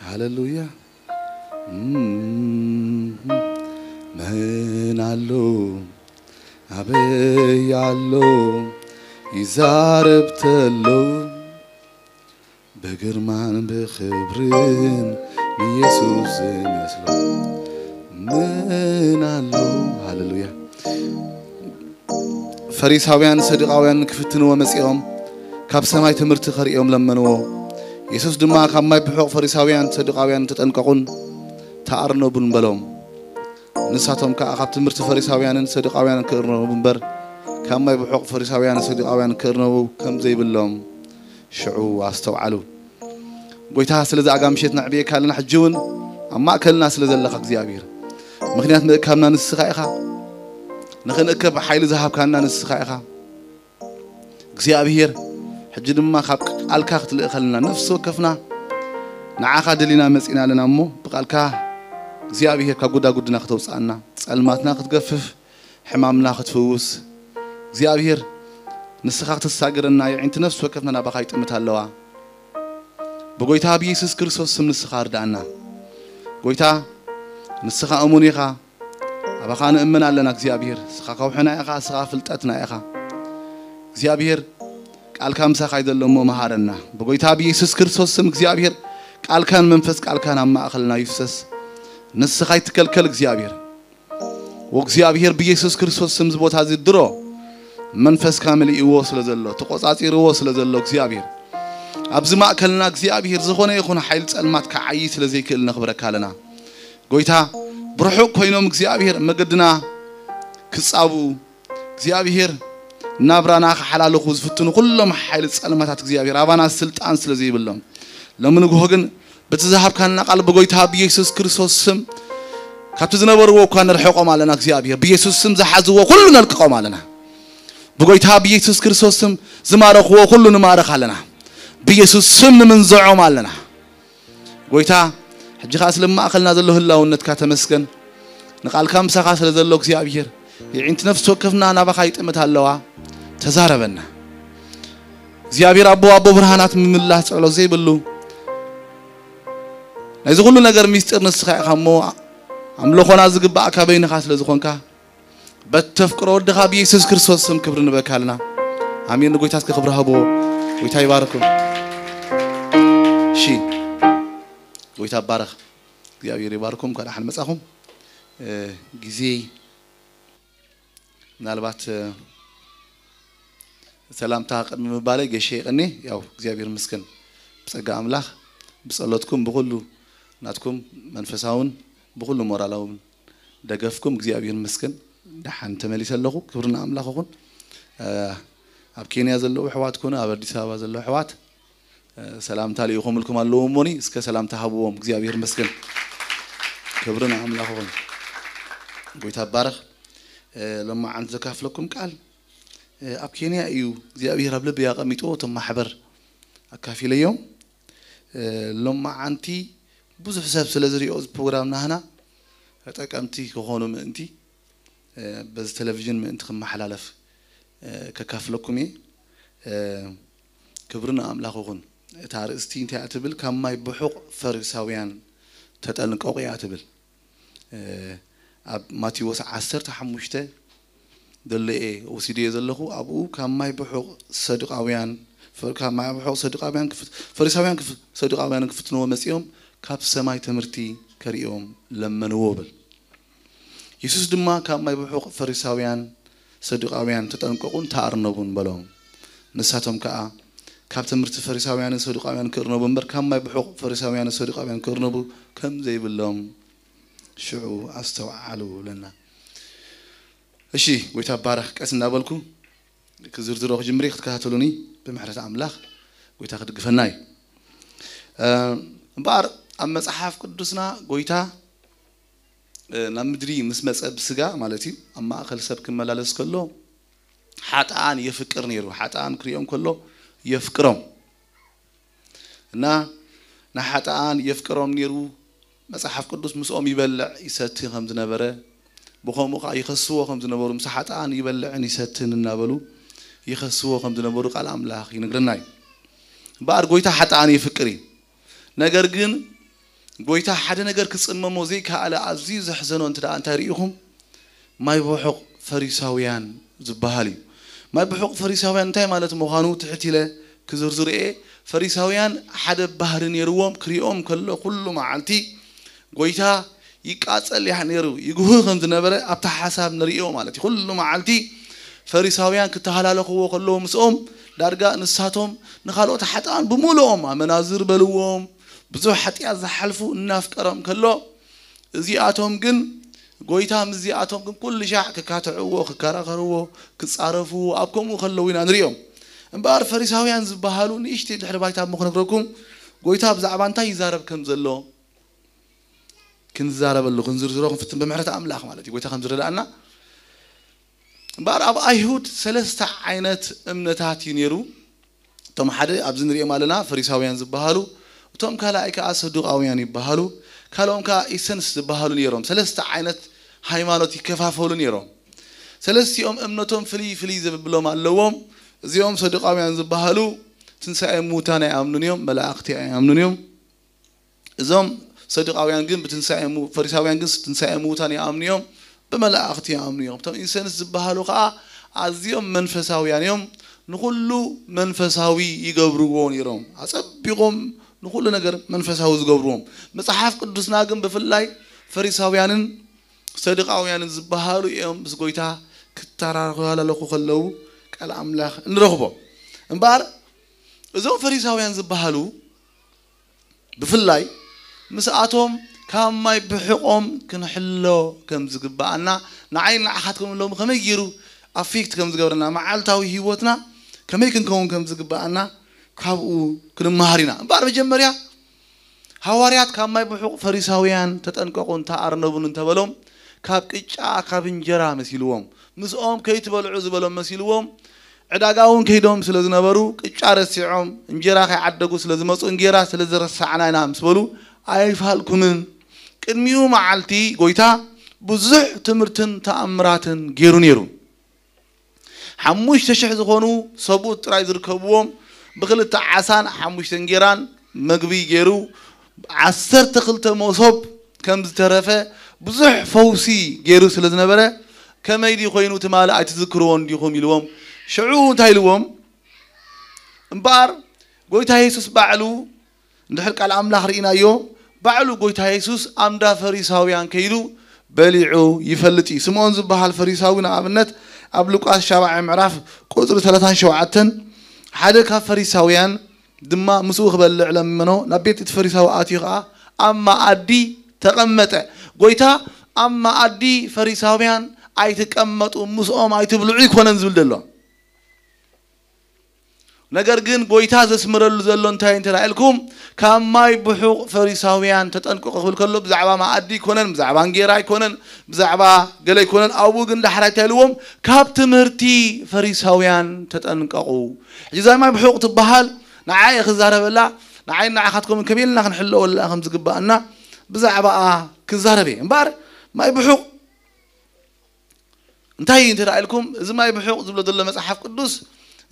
ሃሌሉያ። እም፣ መን ኣሎ ኣበይ ኣሎ ይዛረብ ተሎ፣ ብግርማን ብኽብርን ንየሱስ ዝመስሎ መን ኣሎ? ሃሌሉያ። ፈሪሳውያን ሰዱቃውያን ክፍትንዎ መጺኦም፣ ካብ ሰማይ ትምህርቲ ከርእዮም ለመንዎ። የሱስ ድማ ካብ ማይ ብሑቕ ፈሪሳውያን ሰዱቃውያን ተጠንቀቑን ተኣርነቡን በሎም። ንሳቶም ከኣ ካብ ትምህርቲ ፈሪሳውያንን ሰዱቃውያንን ክእርነቡ እምበር፣ ካብ ማይ ብሑቕ ፈሪሳውያንን ሰዱቃውያንን ክእርነቡ ከም ዘይብሎም ሽዑ ኣስተውዓሉ። ጎይታ፣ ስለዚ ኣጋ ምሸት ነዕብየካ ኣለና። ሕጂ እውን ኣብ ማእከልና ስለ ዘለኻ እግዚኣብሔር፣ ምኽንያት ምእካብና ንስኻ ኢኻ። ንኽንእከብ ሓይሊ ዝሃብካና ንስኻ ኢኻ እግዚኣብሔር። ሕጂ ድማ ካብ ቃልካ ክትልእኸልና ነፍሲ ወከፍና ንዓኻ ደሊና መጺና ኣለና እሞ፣ ብቃልካ እግዚኣብሔር ካብ ጉዳጉድና ከተውፅኣና፣ ጸልማትና ክትገፍፍ፣ ሕማምና ክትፍውስ፣ እግዚኣብሔር ንስኻ ክትሳገረና፣ የዒንቲ ነፍሲ ወከፍና ናባኻ ይጥምት ኣለዋ። ብጎይታ ብየሱስ ክርስቶስ ስም ንስኻ እርዳእና። ጎይታ፣ ንስኻ እሙን ኢኻ። ኣባኻ ንእመን ኣለና እግዚኣብሔር። ንስኻ ከውሕና ኢኻ፣ ንስኻ ፍልጠትና ኢኻ። እግዚኣብሔር፣ ቃልካ ምሳኻ እዩ ዘሎ እሞ መሃረና። ብጎይታ ብየሱስ ክርስቶስ ስም እግዚኣብሔር፣ ቃልካን መንፈስ ቃልካን ኣብ ማእኸልና ይፍሰስ። ንስኻ ይትከልከል እግዚኣብሔር። ወእግዚኣብሔር ብየሱስ ክርስቶስ ስም እዚ ቦታ እዚ ድሮ መንፈስካ መሊእዎ ስለ ዘሎ፣ ተቖጻጺርዎ ስለ ዘሎ እግዚኣብሔር፣ ኣብዚ ማእከልና እግዚኣብሔር ዝኾነ ይኹን ሓይሊ ጸልማት ክዓዪ ስለ ዘይክእል ነኽብረካ ኣለና። ጎይታ፣ ብርሑቕ ኮይኖም እግዚኣብሔር መገድና ክጻብኡ፣ እግዚኣብሔር ናብራና ክሓላልኹ ዝፍትኑ ኩሎም ሓይሊ ጸልማታት እግዚኣብሔር ኣባና ስልጣን ስለ ዘይብሎም፣ ሎሚ ንግሆ ግን በቲ ዝሃብካና ቃል ብጎይታ ብየሱስ ክርስቶስ ስም ካብቲ ዝነበርዎ እኳ ነርሕቆም ኣለና። እግዚኣብሔር ብየሱስ ስም ዝሓዝዎ ኩሉ ነልቅቆም ኣለና። ብጎይታ ብየሱስ ክርስቶስ ስም ዝማረኽዎ ኩሉ ንማረኽ ኣለና። ብየሱስ ስም ንምንዘዖም ኣለና። ጎይታ፣ ሕጂ ኸኣ ስለ ማእከልና ዘሎ ህላውነትካ ተመስገን። ንቃልካ ምሳኻ ስለ ዘሎ እግዚኣብሔር፣ የዒንቲ ነፍሲ ወከፍና ናባኻ ይጥምት ኣለዋ። ተዛረበና። እግዚኣብሔር ኣቦ፣ ኣቦ ብርሃናት፣ ምምላስ ጸሎት ዘይብሉ፣ ናይዚ ኩሉ ነገር ሚስጢር ንስኻ ኢኻ እሞ፣ ኣምልኾና ዝግባእካ በይንኻ ስለ ዝኾንካ፣ በተፍቅሮ ወድኻ ብየሱስ ክርስቶስ ስም ክብሪ ንበካ ኣለና። ኣሜን። ንጎይታ እስከ ክብሪ ሃብዎ። ጎይታ ይባርኩም። እሺ፣ ጎይታ ይባረኽ። እግዚኣብሔር ይባርኩም። እንኳን ደሓን መጻኹም። እ፣ ግዜ ምናልባት፣ እ፣ ሰላምታ ቅድሚ ምባለይ ገሸ ይቐኒ። ያው እግዚኣብሔር ይመስገን ብጸጋ ኣምላኽ ብጸሎትኩም ብኹሉ ናትኩም መንፈሳውን ብኹሉ ሞራላውን ደገፍኩም እግዚኣብሔር ይመስገን ደሓን ተመሊሰ ኣለኹ። ክብሪ ንኣምላኽ ይኹን። እ፣ ኣብ ኬንያ ዘለዉ ኣሕዋት ኮነ ኣብ ኣዲስ ኣበባ ዘለዉ ኣሕዋት፣ እ፣ ሰላምታ ልኢኾምልኩም ኣለዉ እሞኒ፣ እስከ ሰላምታ ሃብዎም። እግዚኣብሔር ይመስገን። ክብሪ ንኣምላኽ ይኹን። ጎይታ ይባረኽ። እ፣ ሎማዓንቲ ዘካፍለኩም ቃል፣ እ፣ ኣብ ኬንያ እዩ እግዚኣብሔር ኣብ ልቢ ኣቐሚጥዎ፣ እቶም ማሕበር ኣካፊለዮም። እ፣ ሎማዓንቲ ብዙሕ ሰብ ስለ ዝሪኦ እዚ ፕሮግራም ናህና ተጠቀምቲ ክኾኑ ምእንቲ፣ እ፣ በዚ ቴሌቪዥን ምእንቲ ክመሓላለፍ፣ እ፣ ከካፍለኩም እየ። እ፣ ክብሪ ንኣምላኽ ይኹን። እታ ኣርእስቲ እንታይ እያ ትብል? ካብ ማይ ብሑቕ ፈሪሳውያን ተጠንቀቑ እያ ትብል። እ፣ ኣብ ማቴዎስ ዓሰርተ ሓሙሽተ ዘሎ እየ ወሲደዮ ዘለኹ። ኣብኡ ካብ ማይ ብሑቕ ሰዱቃውያን፣ ፈ-፣ ካብ ማይ ብሑቕ ሰዱቃውያን ክፍ-፣ ፈሪሳውያን ክፍ-፣ ሰዱቃውያን ክፍትንዎ መጺኦም ካብ ሰማይ ትምህርቲ ከርእዮም ለመንዎ ይብል። የሱስ ድማ ካብ ማይ ብሑቕ ፈሪሳውያን ሰዱቃውያን ተጠንቀቑን ተኣርነቡን በሎም። ንሳቶም ከኣ ካብ ትምህርቲ ፈሪሳውያንን ሰዱቃውያን ክእርነቡ እምበር ካብ ማይ ብሑቕ ፈሪሳውያንን ሰዱቃውያን ክእርነቡ ከም ዘይብሎም ሽዑ ኣስተውዓሉ ይብለና። እሺ፣ ጎይታ ባረኽ። ቀስ እናበልኩ ክዝርዝሮ ክጅምር እየ፣ ክትከታተሉኒ ብምሕረት ኣምላኽ ጎይታ ክድግፈና እዩ። እ፣ እምበኣር ኣብ መጽሓፍ ቅዱስና ጎይታ፣ እ፣ ናብ ምድሪ ምስ መጸ ብስጋ ማለት እዩ፣ ኣብ ማእከል ሰብ ክመላለስ ከሎ ሓጥኣን የፍቅር ነይሩ። ሓጥኣን ክሪኦም ከሎ የፍቅሮም። እና ንሓጥኣን የፍቅሮም ነይሩ። መጽሓፍ ቅዱስ ምስኦም ይበልዕ ይሰቲ ከም ዝነበረ፣ ብኸምኡ ኸዓ ይኸስዎ ከም ዝነበሩ፣ ምስ ሓጥኣን ይበልዕን ይሰትን እናበሉ ይኸስዎ ከም ዝነበሩ ቃል ኣምላኽ ይነግረና እዩ። እምበኣር ጎይታ ሓጥኣን የፍቅር እዩ። ነገር ግን ጎይታ ሓደ ነገር ክጽመሞ ዘይከኣለ ኣዝዩ ዘሕዘኖ እንተ ደኣ እንታይ ርኢኹም? ማይ ብሑቕ ፈሪሳውያን ዝበሃል እዩ። ማይ ብሑቕ ፈሪሳውያን እንታይ ማለት ምዃኑ ትሕት ኢለ ክዝርዝር እየ። ፈሪሳውያን ሓደ ባህሪ ነይርዎም፣ ክሪኦም ከሎ ኩሉ መዓልቲ ጎይታ ይቃጸል ይሓ ነይሩ፣ ይጉህ ከም ዝነበረ ኣብቲ ሓሳብ ንርእዮ ማለት እዩ። ኩሉ መዓልቲ ፈሪሳውያን ክተሃላለኽዎ ከለዉ ምስኦም ዳርጋ ንሳቶም ንኻልኦት ሓጥኣን ብምሉኦም ኣመናዝር በልዎም፣ ብዙሕ ሓጢኣት ዝሓልፉ እናፍቀሮም ከሎ፣ እዚኣቶም ግን ጎይታ ምስዚኣቶም ግን ኩሉ ሻዕ ክካትዕዎ፣ ክከራኸርዎ፣ ክጻረፉ ኣብ ከምኡ ከለዉ ኢና ንርእዮም። እምበኣር ፈሪሳውያን ዝበሃሉ ንእሽተይ ድሕሪ ባይታ እሞ ክነግረኩም፣ ጎይታ ብዛዕባ እንታይ ይዛረብ ከም ዘሎ ክንዛረበሉ፣ ክንዝርዝሮ ክንፍትን ብምሕረት ኣምላኽ ማለት እዩ። ጎይታ ከም ዝረዳእና። እምበኣር ኣብ ኣይሁድ ሰለስተ ዓይነት እምነታት እዩ ነይሩ። እቶም ሓደ ኣብዚ ንሪኦም ኣለና ፈሪሳውያን ዝበሃሉ፣ እቶም ካልኣይ ከኣ ሰዱቃውያን ይበሃሉ፣ ካልኦም ከኣ ኢሰንስ ዝበሃሉ ነይሮም። ሰለስተ ዓይነት ሃይማኖት ይከፋፈሉ ነይሮም። ሰለስቲኦም እምነቶም ፍልይ ፍልይ ዘብብሎም ኣለዎም። እዚኦም ሰዱቃውያን ዝበሃሉ ትንሳኤ ምዉታን ኣይኣምኑን እዮም፣ መላእኽቲ ኣይኣምኑን እዮም። እዞም ሰዱቃውያን ግን ብትንሳኤ ምው-፣ ፈሪሳውያን ግን ትንሳኤ ምዉታን ይኣምኑ እዮም፣ ብመላእኽቲ ይኣምኑ እዮም። እቶም ኢሰንስ ዝበሃሉ ኸኣ ኣዝዮም መንፈሳውያን እዮም፣ ንኹሉ መንፈሳዊ ይገብርዎ ነይሮም። ኣጸቢቖም ንኹሉ ነገር መንፈሳዊ ዝገብርዎም። መጽሓፍ ቅዱስና ግን ብፍላይ ፈሪሳውያንን ሰዱቃውያንን ዝበሃሉ እዮም ምስ ጎይታ ክተራረላለኹ ከለዉ ቃል ኣምላኽ እንረኽቦ። እምበኣር እዞም ፈሪሳውያን ዝበሃሉ ብፍላይ ምስኣቶም ካብ ማይ ብሕቖም ክንሕሎ ከም ዝግብኣና፣ ንዓይ ንዓኻትኩም ሎሚ ከመይ ገይሩ ኣፌክት ከም ዝገብረና፣ መዓልታዊ ህይወትና ከመይ ክንከውን ከም ዝግብኣና ካብኡ ክንመሃር ኢና። እምበኣር መጀመርያ ሃዋርያት ካብ ማይ ብሑቕ ፈሪሳውያን ተጠንቀቑ፣ እንተ ኣርነቡን እንተበሎም፣ ካብ ቅጫ ካብ እንጀራ መሲልዎም፣ ምስኦም ከይትበልዑ ዝበሎም መሲልዎም፣ ዕዳጋ እውን ከይዶም ስለ ዝነበሩ ቅጫ ረሲዖም እንጀራ ከይዓደጉ ስለ ዝመጹ እንጌራ ስለ ዝረሳዕና ኢና ምስ በሉ ኣይፋልኩምን። ቅድሚኡ መዓልቲ ጎይታ ብዙሕ ትምህርትን ተኣምራትን ገይሩ ነይሩ። ሓሙሽተ ሽሕ ዝኾኑ ሰብኡት ጥራይ ዝርከብዎም ብክልተ ዓሳን ሓሙሽተ እንጌራን መግቢ ገይሩ ዓሰርተ ክልተ መሶብ ከም ዝተረፈ ብዙሕ ፈውሲ ገይሩ ስለ ዝነበረ ከመይ ድዩ ኮይኑ ትማሊ ኣይትዝክርዎን ዲኹም ኢልዎም። ሽዑ እንታይ ኢልዎም? እምበኣር ጎይታ የሱስ ባዕሉ እንድሕር ቃል ኣምላኽ ርኢናዮ፣ ባዕሉ ጎይታ የሱስ ኣምዳ ፈሪሳውያን ከይዱ በሊዑ ይፈልጥ እዩ። ስምዖን ዝበሃል ፈሪሳዊ ንኣብነት ኣብ ሉቃስ ሻብዓይ ምዕራፍ ቁጽሪ ሰላሳን ሸውዓተን ሓደ ካብ ፈሪሳውያን ድማ ምስኡ ክበልዕ ለመኖ። ናብ ቤት እቲ ፈሪሳዊ ኣትዩ ኸኣ ኣብ መኣዲ ተቐመጠ። ጎይታ ኣብ መኣዲ ፈሪሳውያን ኣይትቀመጡ፣ ምስኦም ኣይትብልዑ ኣይኮነን ዝብል ዘሎ። ነገር ግን ጎይታ ዘስምረሉ ዘሎ እንታይ እንተ ኢልኩም፣ ካብ ማይ ብሑቕ ፈሪሳውያን ተጠንቀቑ ክብል ከሎ ብዛዕባ መኣዲ ኣይኮነን፣ ብዛዕባ እንጌራ ኣይኮነን፣ ብዛዕባ ገለ ኣይኮነን። ኣብኡ ግን ዳሕራይ እንታይ ኢልዎም? ካብ ትምህርቲ ፈሪሳውያን ተጠንቀቑ። ሕጂ እዛ ማይ ብሑቕ ትበሃል ንዓይ ክዛረበላ፣ ንዓይ ንዓኻትኩም ከመይ ኢልና ክንሕለወላ ከም ዝግባኣና ብዛዕባኣ ክዛረብ እየ። እምበኣር ማይ ብሑቕ እንታይ እዩ እንተ ደኣ ኢልኩም፣ እዚ ማይ ብሑቕ ዝብሎ ዘሎ መጽሓፍ ቅዱስ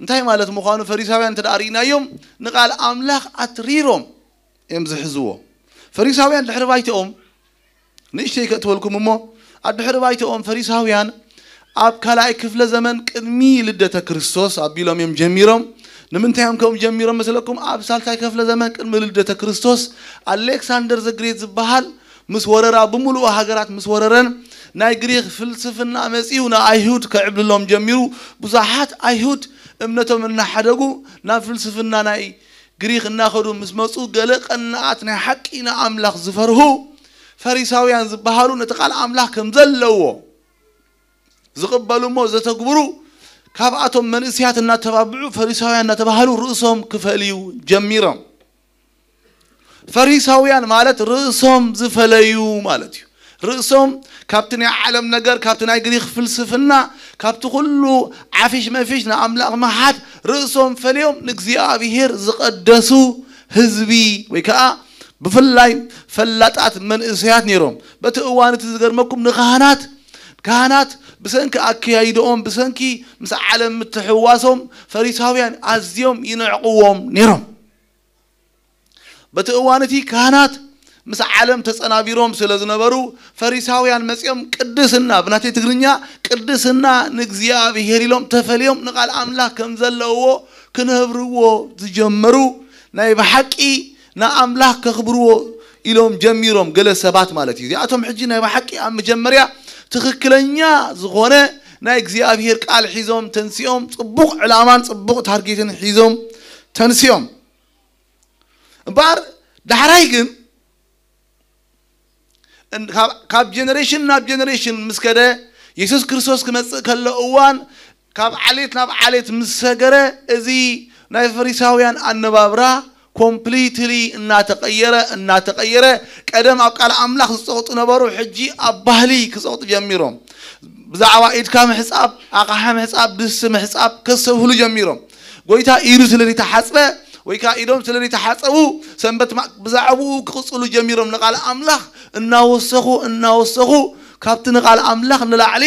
እንታይ ማለት ምዃኑ ፈሪሳውያን እንተ ደኣ ርኢናዮም፣ ንቓል ኣምላኽ ኣትሪሮም እዮም ዝሕዝዎ። ፈሪሳውያን ድሕሪ ባይትኦም፣ ንእሽተይ ከእትወልኩም እሞ፣ ኣብ ድሕሪ ባይትኦም ፈሪሳውያን ኣብ ካልኣይ ክፍለ ዘመን ቅድሚ ልደተ ክርስቶስ ኣቢሎም እዮም ጀሚሮም። ንምንታይ እዮም ከምኡ ጀሚሮም መስለኩም? ኣብ ሳልሳይ ክፍለ ዘመን ቅድሚ ልደተ ክርስቶስ ኣሌክሳንደር ዘግሬት ዝበሃል ምስ ወረራ ብምሉኡ ሃገራት ምስ ወረረን ናይ ግሪክ ፍልስፍና መጺኡ ንኣይሁድ ከዕብልሎም ጀሚሩ። ብዙሓት ኣይሁድ እምነቶም እናሓደጉ ናብ ፍልስፍና ናይ ግሪክ እናኸዱ ምስ መጹ፣ ገለ ቀናኣት ናይ ሓቂ ንኣምላኽ ዝፈርሁ ፈሪሳውያን ዝበሃሉ ነቲ ቃል ኣምላኽ ከም ዘለዎ ዝቕበሉ እሞ ዘተግብሩ ካብኣቶም መንእስያት እናተባብዑ ፈሪሳውያን እናተባህሉ ርእሶም ክፈልዩ ጀሚሮም። ፈሪሳውያን ማለት ርእሶም ዝፈለዩ ማለት እዩ። ርእሶም ካብቲ ናይ ዓለም ነገር፣ ካብቲ ናይ ግሪክ ፍልስፍና፣ ካብቲ ኩሉ ዓፊሽ መፊሽ ንኣምላኽ ምሓድ ርእሶም ፈልዮም ንእግዚኣብሔር ዝቐደሱ ህዝቢ ወይ ከዓ ብፍላይ ፈላጣት መንእሰያት ነይሮም። በቲ እዋን እቲ ዝገርመኩም ንካህናት፣ ካህናት ብሰንኪ ኣከያይድኦም፣ ብሰንኪ ምስ ዓለም ምትሕዋሶም ፈሪሳውያን ኣዝዮም ይንዕቕዎም ነይሮም። በቲ እዋን እቲ ካህናት ምስ ዓለም ተጸናቢሮም ስለ ዝነበሩ ፈሪሳውያን መጺኦም ቅድስና፣ ብናተይ ትግርኛ ቅድስና ንእግዚኣብሔር ኢሎም ተፈልዮም ንቓል ኣምላኽ ከም ዘለውዎ ክነብርዎ ዝጀመሩ ናይ ብሓቂ ንኣምላኽ ከኽብርዎ ኢሎም ጀሚሮም ገለ ሰባት ማለት እዩ። እዚኣቶም ሕጂ ናይ ብሓቂ ኣብ መጀመርያ ትኽክለኛ ዝኾነ ናይ እግዚኣብሔር ቃል ሒዞም ተንሲኦም ጽቡቕ ዕላማን ጽቡቕ ታርጌትን ሒዞም ተንሲኦም። እምበኣር ዳሕራይ ግን ካብ ጀነሬሽን ናብ ጀነሬሽን ምስ ከደ የሱስ ክርስቶስ ክመጽእ ከሎ እዋን ካብ ዓሌት ናብ ዓሌት ምስ ሰገረ እዚ ናይ ፈሪሳውያን ኣነባብራ ኮምፕሊትሊ እናተቐየረ እናተቐየረ ቀደም ኣብ ቃል ኣምላኽ ዝፀቕጡ ነበሩ፣ ሕጂ ኣብ ባህሊ ክፀቕጡ ጀሚሮም። ብዛዕባ ኢድካ ምሕፃብ፣ ኣቕሓ ምሕፃብ፣ ድስቲ ምሕፃብ ከሰብህሉ ጀሚሮም። ጎይታ ኢዱ ስለ ዘይተሓፅበ ወይ ከዓ ኢዶም ስለ ዘይተሓፀቡ ሰንበት ብዛዕባኡ ክቕፅሉ ጀሚሮም። ንቓል ኣምላኽ እናወሰኹ እናወሰኹ ካብቲ ንቓል ኣምላኽ ንላዕሊ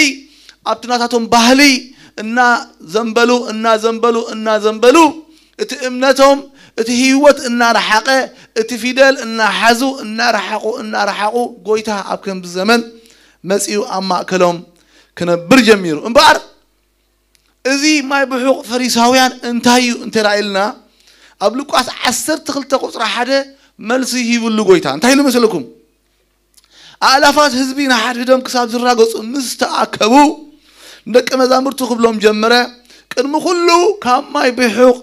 ኣብቲ ናታቶም ባህሊ እናዘንበሉ እናዘንበሉ እናዘንበሉ እቲ እምነቶም እቲ ህይወት እናረሓቐ እቲ ፊደል እናሓዙ እናረሓቑ እናረሓቑ ጎይታ ኣብ ከምዚ ዘመን መፂኡ ኣብ ማእከሎም ክነብር ጀሚሩ። እምበኣር እዚ ማይ ብሑቕ ፈሪሳውያን እንታይ እዩ እንተ ኢልና ኣብ ሉቃስ ዓሰርተ ክልተ ቁፅሪ ሓደ መልሲ ሂብሉ ጎይታ እንታይ ኢሉ መስለኩም? ኣእላፋት ህዝቢ ንሓድሕዶም ክሳብ ዝራገጹ ምስ ተኣከቡ ንደቂ መዛሙርቱ ክብሎም ጀመረ፣ ቅድሚ ኩሉ ካብ ማይ ብሑቕ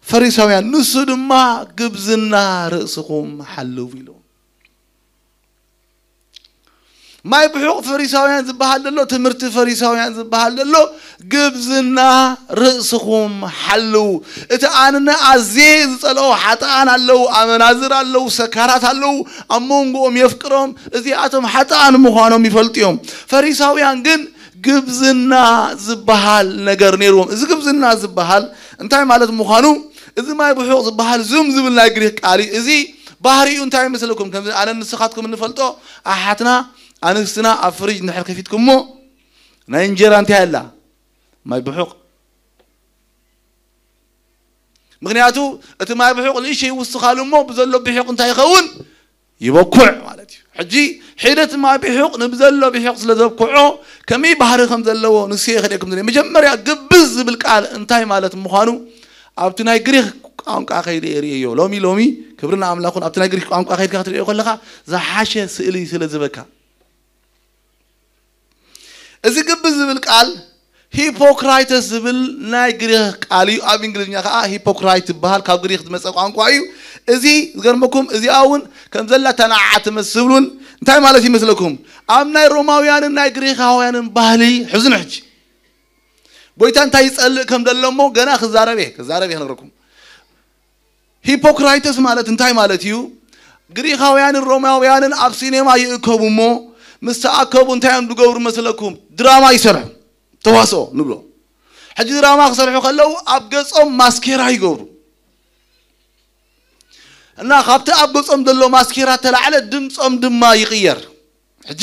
ፈሪሳውያን ንሱ ድማ ግብዝና ርእስኹም ሓልው ኢሉ። ማይ ብሑቕ ፈሪሳውያን ዝበሃል ዘሎ ትምህርቲ ፈሪሳውያን ዝበሃል ዘሎ ግብዝና ርእስኹም ሓልው። እቲ ኣንነ ኣዝየ ዝጸልኦ ሓጥኣን ኣለዉ፣ ኣመናዝር ኣለዉ፣ ሰካራት ኣለዉ፣ ኣብ መንጎኦም የፍቅሮም እዚኣቶም ሓጥኣን ምዃኖም ይፈልጡ እዮም። ፈሪሳውያን ግን ግብዝና ዝበሃል ነገር ነይርዎም። እዚ ግብዝና ዝበሃል እንታይ ማለት ምዃኑ እዚ ማይ ብሑቕ ዝበሃል ዝም ዝብል ናይ ግሪክ ቃል እዩ። እዚ ባህሪኡ እንታይ ይመስለኩም? ከምዚ ኣነ ንስኻትኩም እንፈልጦ ኣሓትና ኣንስትና ኣብ ፍሪጅ እንድሕር ከፊትኩሞ ናይ እንጀራ እንታይ ኣላ? ማይ ብሑቕ። ምክንያቱ እቲ ማይ ብሑቕ ንእሽተይ ይውስኻሉ እሞ ብዘሎ ብሒቕ እንታይ ይኸውን? ይበኩዕ ማለት እዩ። ሕጂ ሒደት ማይ ብሒቕ ንብዘሎ ብሒቕ ስለ ዘብኩዖ ከመይ ባህሪ ከም ዘለዎ ንሱ የኽእለኩም ዝብል። መጀመርያ ግብዝ ዝብል ቃል እንታይ ማለት ምዃኑ ኣብቲ ናይ ግሪክ ቋንቋ ከይደ የርእዮ። ሎሚ ሎሚ ክብርና ኣምላኹን ኣብቲ ናይ ግሪክ ቋንቋ ከይድካ ክትርእዮ ከለኻ ዝሓሸ ስእሊ ስለ ዝበካ እዚ ግብዝ ዝብል ቃል ሂፖክራይተስ ዝብል ናይ ግሪክ ቃል እዩ። ኣብ እንግሊዝኛ ከዓ ሂፖክራይት ዝበሃል ካብ ግሪክ ዝመፀ ቋንቋ እዩ። እዚ ዝገርመኩም እዚኣ እውን ከም ዘላ ተናዓ ትመስል እውን እንታይ ማለት ይመስለኩም? ኣብ ናይ ሮማውያንን ናይ ግሪካውያንን ባህሊ ሕዝኑ ሕጂ ጎይታ እንታይ ይፀልእ ከም ዘሎ እሞ ገና ክዛረብ እየ ክዛረብ እየ ክነግረኩም። ሂፖክራይተስ ማለት እንታይ ማለት እዩ? ግሪኻውያንን ሮማውያንን ኣብ ሲኔማ ይእከቡ እሞ ምስ ተኣከቡ እንታይ እዮም ዝገብሩ መስለኩም? ድራማ ይሰርሑ። ተዋስኦ ንብሎ። ሕጂ ድራማ ክሰርሑ ከለዉ ኣብ ገጾም ማስኬራ ይገብሩ እና ካብቲ ኣብ ገጾም ዘሎ ማስኬራ ተላዕለ ድምጾም ድማ ይቕየር። ሕጂ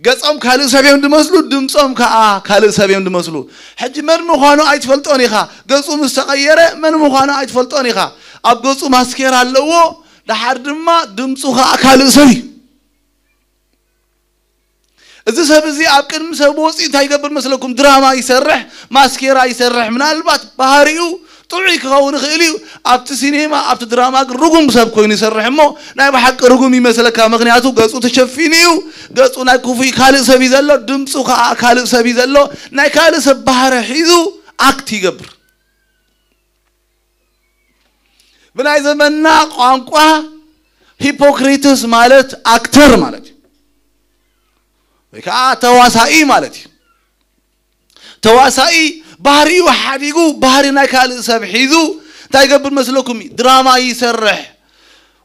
ገጾም ካልእ ሰብ እዮም ዝመስሉ፣ ድምጾም ከዓ ካልእ ሰብ እዮም ዝመስሉ። ሕጂ መን ምዃኑ ኣይትፈልጦን ኢኻ። ገጹ ምስ ተቐየረ መን ምዃኑ ኣይትፈልጦን ኢኻ። ኣብ ገጹ ማስኬራ ኣለዎ፣ ደሓር ድማ ድምጹ ከዓ ካልእ ሰብ እዩ። እዚ ሰብ እዚ ኣብ ቅድሚ ሰብ ወፂኡ እንታይ ይገብር መስለኩም? ድራማ ይሰርሕ፣ ማስኬራ ይሰርሕ። ምናልባት ባህሪኡ ጥዑይ ክኸውን ይኽእል እዩ። ኣብቲ ሲኔማ ኣብቲ ድራማ ግን ርጉም ሰብ ኮይኑ ይሰርሕ እሞ ናይ ብሓቂ ርጉም ይመስለካ። ምክንያቱ ገፁ ተሸፊኑ እዩ። ገፁ ናይ ክፉይ ካልእ ሰብ እዩ ዘሎ፣ ድምፁ ከዓ ካልእ ሰብ እዩ ዘሎ። ናይ ካልእ ሰብ ባህሪ ሒዙ ኣክት ይገብር። ብናይ ዘመንና ቋንቋ ሂፖክሪትስ ማለት ኣክተር ማለት እዩ፣ ወይ ከዓ ተዋሳኢ ማለት እዩ። ተዋሳኢ ባህሪኡ ሓዲጉ ባህሪ ናይ ካልእ ሰብ ሒዙ እንታይ ይገብር መስለኩም? ድራማ ይሰርሕ።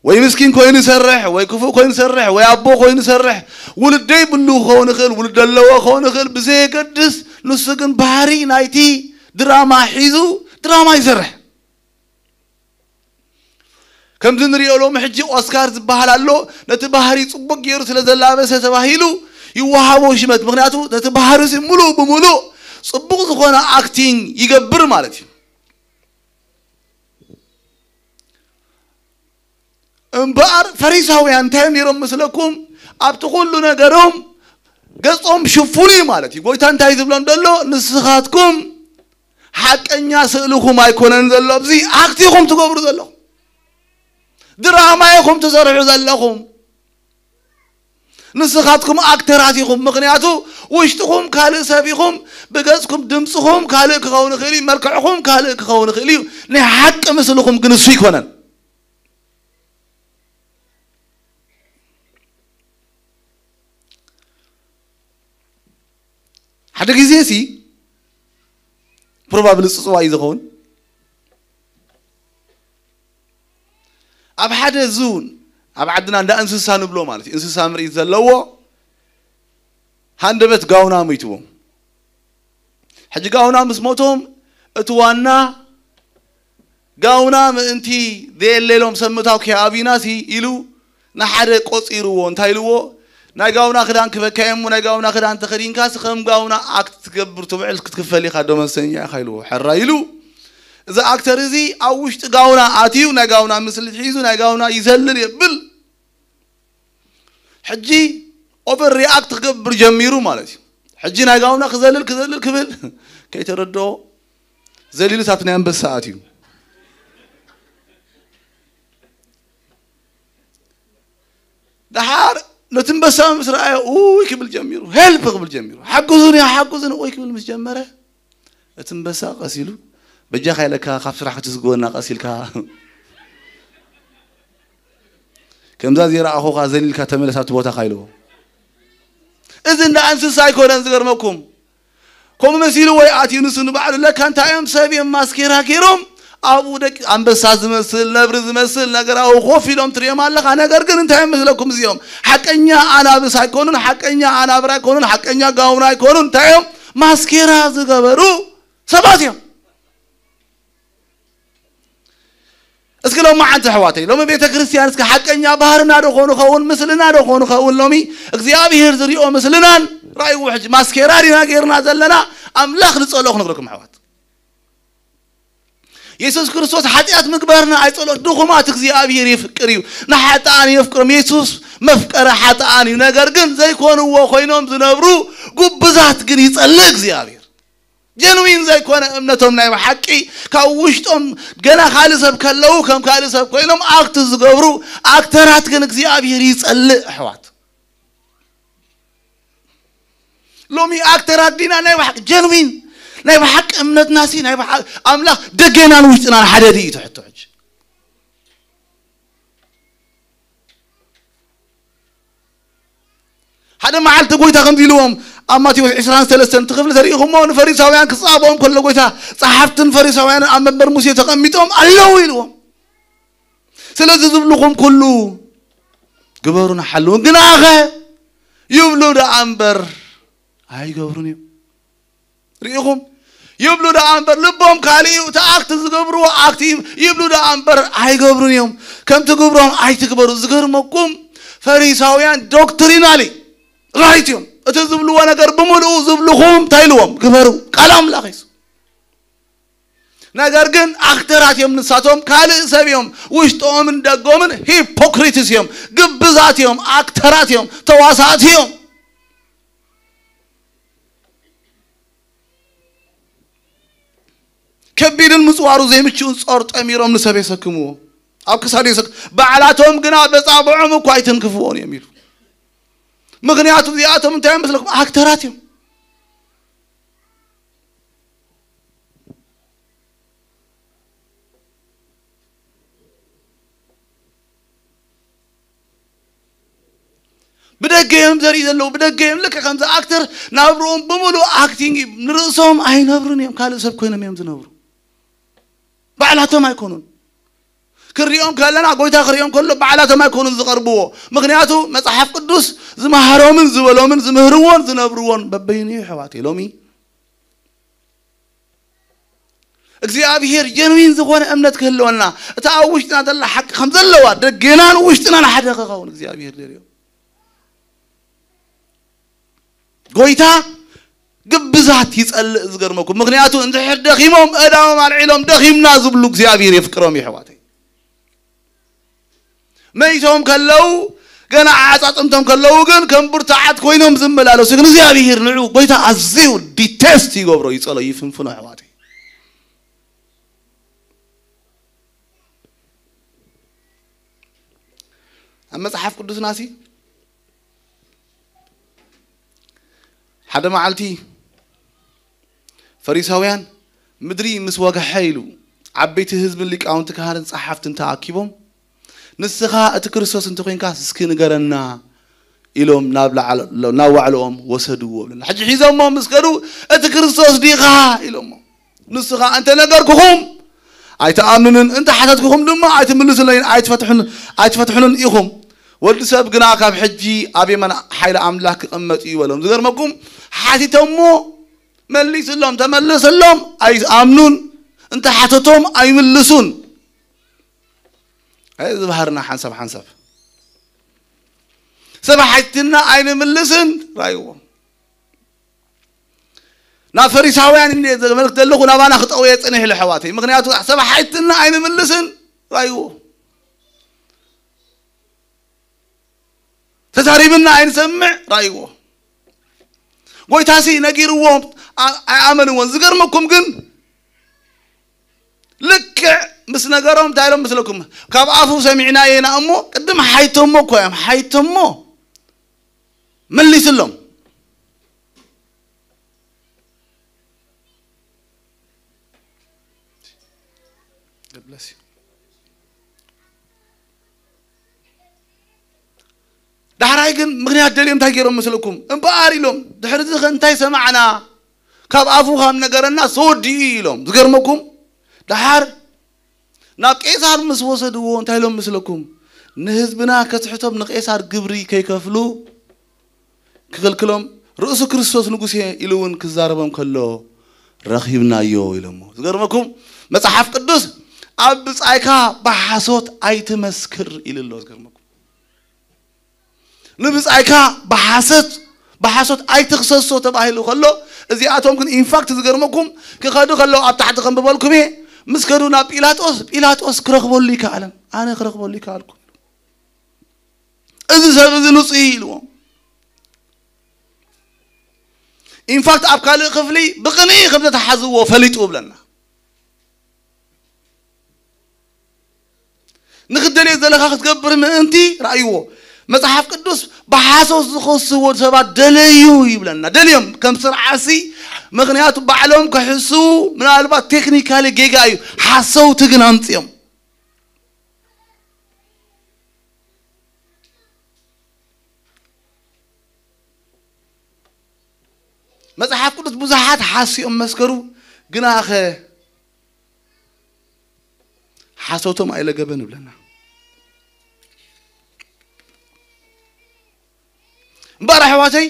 ወይ ምስኪን ኮይኑ ይሰርሕ፣ ወይ ክፉእ ኮይኑ ይሰርሕ፣ ወይ ኣቦ ኮይኑ ይሰርሕ፣ ውሉድ ዘይብሉ ክኸውን ይኽእል፣ ውሉድ ዘለዎ ክኸውን ይኽእል፣ ብዘየገድስ ንሱ ግን ባህሪ ናይቲ ድራማ ሒዙ ድራማ ይሰርሕ። ከምዚ ንሪኦ ሎሚ ሕጂ ኦስካር ዝበሃል ኣሎ። ነቲ ባህሪ ጽቡቕ ገይሩ ስለ ዘላበሰ ተባሂሉ ይወሃቦ ሽመት። ምክንያቱ ነቲ ባህሪ ሲ ሙሉእ ብሙሉእ ጽቡቕ ዝኾነ ኣክቲንግ ይገብር ማለት እዩ። እምበኣር ፈሪሳውያን እንታይ ነይሮም መስለኩም? ኣብቲ ኩሉ ነገሮም ገጾም ሽፉን እዩ ማለት እዩ። ጎይታ እንታይ ዝብሎም ዘሎ? ንስኻትኩም ሓቀኛ ስእልኹም ኣይኮነን ዘሎ፣ ኣብዚ ኣክት ኢኹም ትገብሩ ዘለኹም፣ ድራማ ኢኹም ትሰርሑ ዘለኹም። ንስኻትኩም ኣክተራት ኢኹም፣ ምኽንያቱ ውሽጥኹም ካልእ ሰብ ኢኹም። ብገጽኩም ድምፅኹም ካልእ ክኸውን ይኽእል እዩ፣ መልክዕኹም ካልእ ክኸውን ይኽእል እዩ። ናይ ሓቂ ምስልኹም ግን እሱ ኣይኮነን። ሓደ ግዜ ሲ ፕሮባብሊ ፅፅዋ እዩ ዝኸውን። ኣብ ሓደ ዙን ኣብ ዓድና እንዳ እንስሳ ንብሎ ማለት እዩ፣ እንስሳ ምርኢት ዘለዎ ሃንደበት ጋውና ሞይትዎም። ሕጂ ጋውና ምስ ሞቶም እቲ ዋና ጋውና ምእንቲ ዘየሌሎም ሰብ ምእታው ኪኣቢና ሲ ኢሉ ንሓደ ቆፂርዎ። እንታይ ኢልዎ? ናይ ጋውና ክዳን ክበካ እየ እሞ ናይ ጋውና ክዳን ተኸዲንካ ሲ ከም ጋውና ኣክት ትገብር ትውዕል ክትክፈል ኢኻ ደመወዝተኛ ኢኻ ኢልዎ። ሕራይ ኢሉ እዚ ኣክተር እዚ ኣብ ውሽጢ ጋውና ኣትዩ ናይ ጋውና ምስሊ ሒዙ ናይ ጋውና ይዘልል የብል። ሕጂ ኦቨር ሪኣክት ክገብር ጀሚሩ ማለት እዩ። ሕጂ ናይ ጋውና ክዘልል ክዘልል ክብል ከይተረድኦ ዘሊሉ ሳት ናይ ኣንበሳ ኣትዩ። ደሓር ነቲ ኣንበሳ ምስ ረኣዮ ኡይ ክብል ጀሚሩ፣ ሄልፕ ክብል ጀሚሩ፣ ሓግዙኒ ሓግዙኒ ኡይ ክብል ምስ ጀመረ እቲ ኣንበሳ ቀስ ኢሉ በጃኻ ኢለካ ካብ ስራሕ ክትዝግወና ቀስ ኢልካ ከምዛ ዘይረኣኹኻ ዘሊልካ ተመለስ ኣብቲ ቦታኻ ኢልዎ። እዚ እንዳ እንስሳ ኣይኮነን ዝገርመኩም። ከምኡ መሲሉ ወይ ኣትዩ ንሱ ንባዕሉ ለካ እንታይ እዮም ሰብ እዮም ማስኬራ ገይሮም ኣብኡ ደቂ ኣንበሳ ዝመስል ነብሪ ዝመስል ነገር ኣብኡ ኮፍ ኢሎም ትሪኦም ኣለኻ። ነገር ግን እንታይ እዮም መስለኩም እዚኦም ሓቀኛ ኣናብስ ኣይኮኑን፣ ሓቀኛ ኣናብር ኣይኮኑን፣ ሓቀኛ ጋውና ኣይኮኑን። እንታይ እዮም ማስኬራ ዝገበሩ ሰባት እዮም። እስኪ ሎሚ መዓንቲ ኣሕዋተይ ሎሚ ቤተ ክርስቲያን እስኪ ሓቀኛ ባህርና ዶ ኾኑ ኸውን ምስልና ዶ ኾኑ ኸውን ሎሚ እግዚኣብሔር ዝሪኦ ምስልናን ራእይዎ ሕጂ ማስኬራ ዲና ገይርና ዘለና ኣምላኽ ዝጸልኦ ክነግረኩም ኣሕዋት። የሱስ ክርስቶስ ሓጢኣት ምግባርና ኣይጸልኦን። ድኹማት እግዚኣብሔር የፍቅር እዩ፣ ንሓጥኣን የፍቅሮም። የሱስ መፍቀረ ሓጥኣን እዩ። ነገር ግን ዘይኮንዎ ኮይኖም ዝነብሩ ጉብዛት ግን ይጸልእ እግዚኣብሔር። ጀንዊን ዘይኮነ እምነቶም ናይ ብሓቂ ካብ ውሽጦም ገና ካልእ ሰብ ከለዉ ከም ካልእ ሰብ ኮይኖም ኣክት ዝገብሩ ኣክተራት ግን እግዚኣብሔር ይጸልእ ኣሕዋት። ሎሚ ኣክተራት ዲና ናይ ብሓቂ ጀንዊን ናይ ብሓቂ እምነትና ሲ ናይ ብሓ- ኣምላኽ ደገናን ውሽጥናን ሓደ ድዩ ትሕቶ ሕጂ? ሓደ መዓልቲ ጎይታ ከምዚ ኢልዎም ኣብ ማቴዎስ ዕስራን ሰለስተን እቲ ክፍሊ ተሪኢኹሞ ንፈሪሳውያን ክጻብኦም ከሎ ጎይታ ጸሓፍትን ፈሪሳውያንን ኣብ መንበር ሙሴ ተቐሚጦም ኣለዉ ኢልዎም። ስለዚ ዝብልኹም ኩሉ ግበሩን ሓልውን፣ ግናኸ ይብሉ ደኣ እምበር ኣይገብሩን እዮም። ርኢኹም ይብሉ ደኣ እምበር ልቦም ካልእ እዩ። እቲ ኣክት ዝገብርዎ ኣክት እዩ ይብሉ ደኣ እምበር ኣይገብሩን እዮም። ከምቲ ግብሮም ኣይትግበሩ። ዝገርመኩም ፈሪሳውያን ዶክትሪናሊ ራይት እዮም። እቲ ዝብልዎ ነገር ብምልኡ ዝብልኹም እንታይ ኢልዎም ግበሩ። ቃል ኣምላኽ እዩ። ነገር ግን ኣክተራት እዮም ንሳቶም፣ ካልእ ሰብ እዮም። ውሽጦምን ደጎምን ሂፖክሪትስ እዮም፣ ግብዛት እዮም፣ ኣክተራት እዮም፣ ተዋሳእቲ እዮም። ከቢድን ምጽዋሩ ዘይምችኡን ጾር ጠሚሮም ንሰብ የሰክምዎ። ኣብ ክሳዱ የሰክ ባዕላቶም ግና በጻብዖም እኳ ኣይተንክፍዎን እዮም ኢሉ። ምኽንያቱ እዚኣቶም እንታይ መስለኩም ኣክተራት እዮም። ብደገ እዮም ዘርኢ ዘለዉ። ብደገ እዮም ልክዕ ከምዚ ኣክተር ናብርኦም ብምሉእ ኣክቲንግ እዩ። ንርእሶም ኣይነብሩን እዮም። ካልእ ሰብ ኮይኖም እዮም ዝነብሩ። ባዕላቶም ኣይኮኑን። ክሪኦም ከለና ጎይታ ክሪኦም ከሎ ባዕላቶም ኣይኮኑን ዝቐርብዎ። ምኽንያቱ መጽሓፍ ቅዱስ ዝመሃሮምን ዝበሎምን ዝምህርዎን ዝነብርዎን በበይኑ እዩ። ኣሕዋተይ ሎሚ እግዚኣብሔር ጀንዊን ዝኾነ እምነት ክህልወና እታ ኣብ ውሽጥና ዘላ ሓቂ ከም ዘለዋ ደገናን ውሽጥናን ሓደ ክኸውን እግዚኣብሔር ደልዮ። ጎይታ ግብዛት ይጸልእ ዝገርመኩም። ምኽንያቱ እንድሕር ደኺሞም ኣእዳዎም ኣልዒሎም ደኺምና ዝብሉ እግዚኣብሔር የፍቅሮም እዩ ኣሕዋተይ። መይቶም ከለዉ፣ ገና ዓጻጽምቶም ከለዉ ግን ከም ብርቱዓት ኮይኖም ዝመላለሱ ግን እግዚኣብሔር ንዑ ጎይታ ኣዝዩ ዲቴስት ይገብሮ፣ ይጸሎ፣ ይፍንፍኖ ኣሕዋተይ። ኣብ መጽሓፍ ቅዱስና ሲ ሓደ መዓልቲ ፈሪሳውያን ምድሪ ምስ ወግሐ ኢሉ ዓበይቲ ህዝብን ሊቃውንቲ ካህንን ጸሓፍትን ተኣኪቦም፣ "ንስኻ እቲ ክርስቶስ እንተኾይንካ እስኪ ንገረና" ኢሎም ናብ ላዕሎ-፣ ናብ ዋዕልኦም ወሰድዎ ብለና። ሕጂ ሒዞሞ ምስ ከዱ፣ "እቲ ክርስቶስ ዲኻ?" ኢሎሞ። "ንስኻ እንተ ነገርኩኹም ኣይትኣምኑንን፣ እንተ ሓተትኩኹም ድማ ኣይትምልሱለይን፣ ኣይትፈትሑን፣ ኣይትፈትሑንን ኢኹም። ወዲ ሰብ ግና ካብ ሕጂ ኣብ የማን ሓይሊ ኣምላኽ ክቕመጥ እዩ" በሎም። ዝገርመኩም፣ ሓቲቶሞ መሊስሎም፣ ተመለሰሎም፣ ኣይኣምኑን፣ እንተ ሓተቶም ኣይምልሱን። ኣይ፣ እዚ ባህርና ሓንሳብ ሓንሳብ። ሰብ ሓቲትና ኣይንምልስን፣ ራይዎ። ናብ ፈሪሳውያን እንደ ዘመልክ ዘለኹ ናባና ክጠውየ ጽኒሕ ኢሉ ኣሕዋተይ። ምኽንያቱ ሰብ ሓቲትና ኣይንምልስን፣ ራይዎ። ተዛሪብና ኣይንሰምዕ፣ ራይዎ። ጎይታሲ ነጊርዎም፣ ኣ-፣ ኣይኣመንዎን። ዝገርመኩም ግን ልክዕ ምስ ነገሮም እንታይ ኢሎም መስለኩም? "ካብ ኣፉ ሰሚዕናዮ ኢና እሞ" ቅድም ሓይቶሞ እኮ እዮም፣ ሓይቶሞ መሊስሎም። God bless you። ዳሕራይ ግን ምኽንያት ደልዮም እንታይ ገይሮም መስለኩም? እምበኣር ኢሎም፣ "ድሕሪ እዚ ኸ እንታይ ሰማዕና? ካብ ኣፉ ካብ ነገረና ተወዲኡ" ኢሎም። ዝገርመኩም፣ ደሓር ናብ ቄሳር ምስ ወሰድዎ እንታይ ኢሎም መስለኩም? "ንህዝብና ከትሕቶም ንቄሳር ግብሪ ከይከፍሉ ክኽልክሎም፣ ርእሱ ክርስቶስ ንጉሴ ኢሉ እውን ክዛረቦም ከሎ ረኺብናዮ" ኢሎሞ። ዝገርመኩም፣ መጽሓፍ ቅዱስ "ኣብ ብጻይካ ብሓሶት ኣይትመስክር" ኢሉ ኣሎ። ዝገርመኩም፣ "ንብጻይካ ብሓሰት፣ ብሓሶት ኣይትኽሰሶ" ተባሂሉ ከሎ፣ እዚኣቶም ግን ኢንፋክት ዝገርመኩም፣ ክኸዱ ከለዉ ኣብ ታሕቲ ከንብበልኩም እየ፣ ምስ ከዱ ናብ ጲላጦስ፣ ጲላጦስ ክረኽበሉ ይከኣለን፣ ኣነ ክረኽበሉ ይከኣልኩ። "እዚ ሰብ እዚ ንጹህ እዩ" ኢልዎም። ኢንፋክት ኣብ ካልእ ክፍሊ ብቕንኢ ከም ዝተሓዝዎ ፈሊጡ ብለና። ንኽትደልዮ ዘለኻ ክትገብር ምእንቲ ረኣይዎ። መጽሓፍ ቅዱስ ብሓሶት ዝኸስዎ ሰባት ደለዩ ይብለና። ደልዮም ከም ስርዓሲ፣ ምኽንያቱ ባዕሎም ክሕስዉ ምናልባት ቴክኒካሊ ጌጋ እዩ። ሓሰውቲ ግን ኣምጽኦም። መጽሓፍ ቅዱስ ብዙሓት ሓሲኦም መስከሩ፣ ግናኸ ሓሶቶም ኣይለገበን ይብለና። እምበኣር ኣሕዋተይ፣